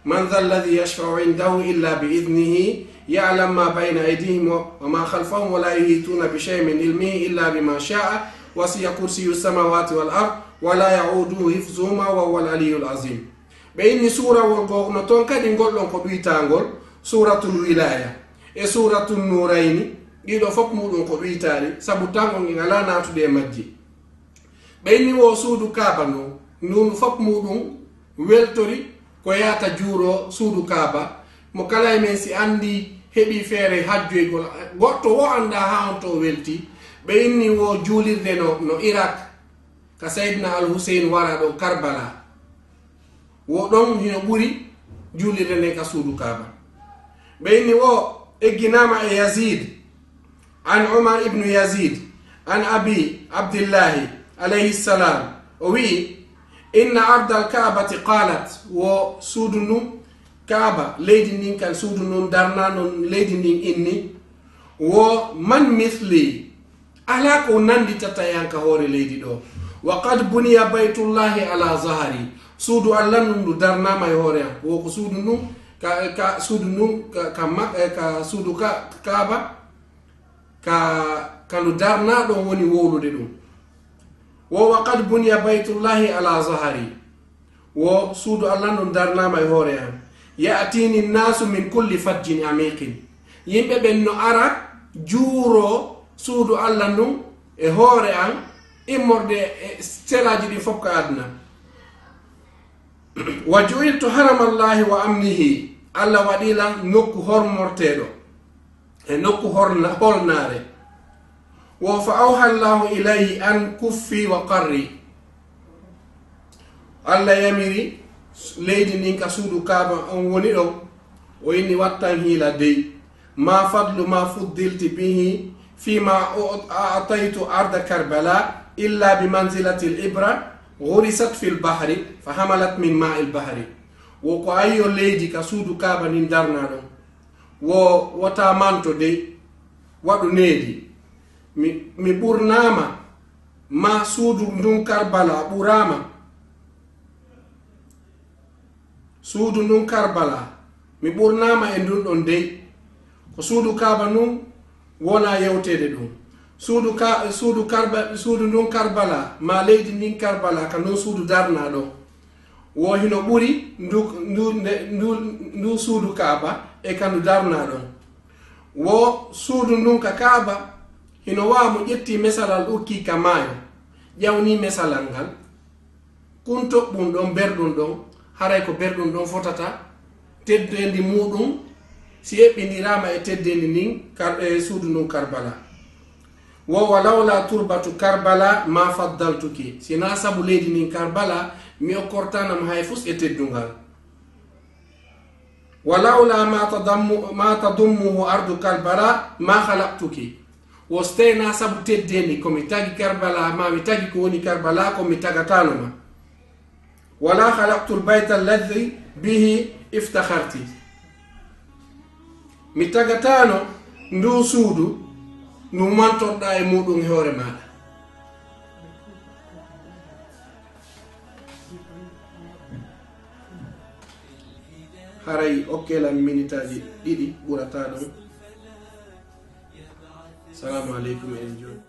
Man dha alladhi yashfa'u indahu illa bi idhnihi, ya'lam ma bayna aydihim wa, wa ma khalfahum wa la yuhituna bi shay'in min ilmihi illa bima sha'a, wasi'a kursiyyu samawati wal ard, wa la ya'uduhu hifzuhuma wa huwa al-aliyyul azim." Ɓe inni suurawol goo no ton kadi ngol ɗon ko ɗuytaangol, Suuratul Wilaaya e Suuratul Nuurayni, ɗiɗo fof muuɗum ko ɗuytaali, sabu tan on en alaa naatude e majji. Ɓe inni wo suudu Kaaba non, nduun fof muuɗum weltori ko yaata juuro suudu Kaaba. Mo kala e men si anndi heɓi feere hajjoygol, goɗɗo wo anndaa haa on to o welti. Ɓe inni wo juulirde no, no Irak, ka Sayyidina Al Huseyn wara ɗon Karbala. Wo ɗon hino ɓuri juulirde nden ka suudu Kaaba. Ɓe inni wo egginaama e Yazid, an Umar ibnu Yazid, an Abi Abdillahi, alayhi salam, o wi'i, "Inna ardal Kaabati qalat," wo suudu ndun Kaaba, leydi ndin kan suudu ndun darna non leydi ndin inni, wo, "Man mithli?" Alaa ko nannditata e an ka hoore leydi ɗoo. "Wa qad buniya baytullahi ala zahari." Suudu Alla ndun ndu darnaama e hoore an. Wo ko suudu ndun, ka, ka suudu ndun, ka, ka ma-, eh, ka suudu ka, Kaaba, ka, ka ndu darnaa ɗon woni wowlude ɗum. Wo, "Wa qad buniya baytullahi ala zahari." Wo suudu Alla ndun darnaama e hoore an. "Ya'tini nnaasu min kulli fajjin amiqin." Yimɓe ɓen no ara juuro suudu Alla ndun e hoore an, immorde e selaaji ɗin fof ka aduna. "Wa ju'iltu haramallahi wa amnihi." Alla waɗi lan nokku hormorteeɗo e nokku horna-, holnaare. Wo, "Fa awha Allahu ilayhi an kuffi wa qarri." Allah yamiri leydi ndin ka suudu Kaaba on woni ɗon, o inni: "Wattan hiila dey. Ma fadlu ma fuddilti bihi fima a'taytu arda Karbala illa bi manzilati al-ibra ghurisat fil bahri fa hamalat min ma'il bahri." Wo ko ayyo leydi ka suudu Kaaba ndin darna ɗon. Wo wota manto dey, waɗu needi. Mi, mi ɓurnaama ma suudu ndun Karbala ɓuraama. Suudu ndun Karbala, mi ɓurnaama e ndun ɗon dey. Ko suudu Kaaba ndun wona yewteede ɗun. Suudu ka, suudu Karba, suudu ndun Karbala, ma leydi ndin Karbala, ka ndun suudu darna ɗon. Wo hino ɓuri ndu, ndu, nde, ndu, ndu suudu Kaaba e ka ndu darna ɗon. Wo suudu ndun ka Kaaba, hino waa mo ƴetti mesalal ukki ka maayo, ƴawni mesalal ngal. Kun toɓɓun ɗon, berɗun ɗon, haray ko berɗun ɗon fotata, teddeendi muuɗun, si eɓɓindiraama e teddeendi ndin, kar-, e suudu ndun Karbala. Wo, "Wa lawla turbatu Karbala ma faddaltuki." Si na sabu leydi ndin Karbala, mi okkortana mo hay fus e teddungal. "Wa lawla ma tadammu-, ma tadummuhu ardu Karbala ma khalaqtuki." Wo si tawii na sabu teddeendi ko mi tagi Karbala, ma mi tagi ko woni Karbala, ko mi tagatano ma. "Wala khalaqtul bayta alladhi bihi iftakharti." Mi tagatano ndu suudu ndu mantorɗa e muɗum e hoore maɗa. Haray okkelan minitaaji ɗiɗi ɓurata ɗon. Salamu aleykum, en jooni.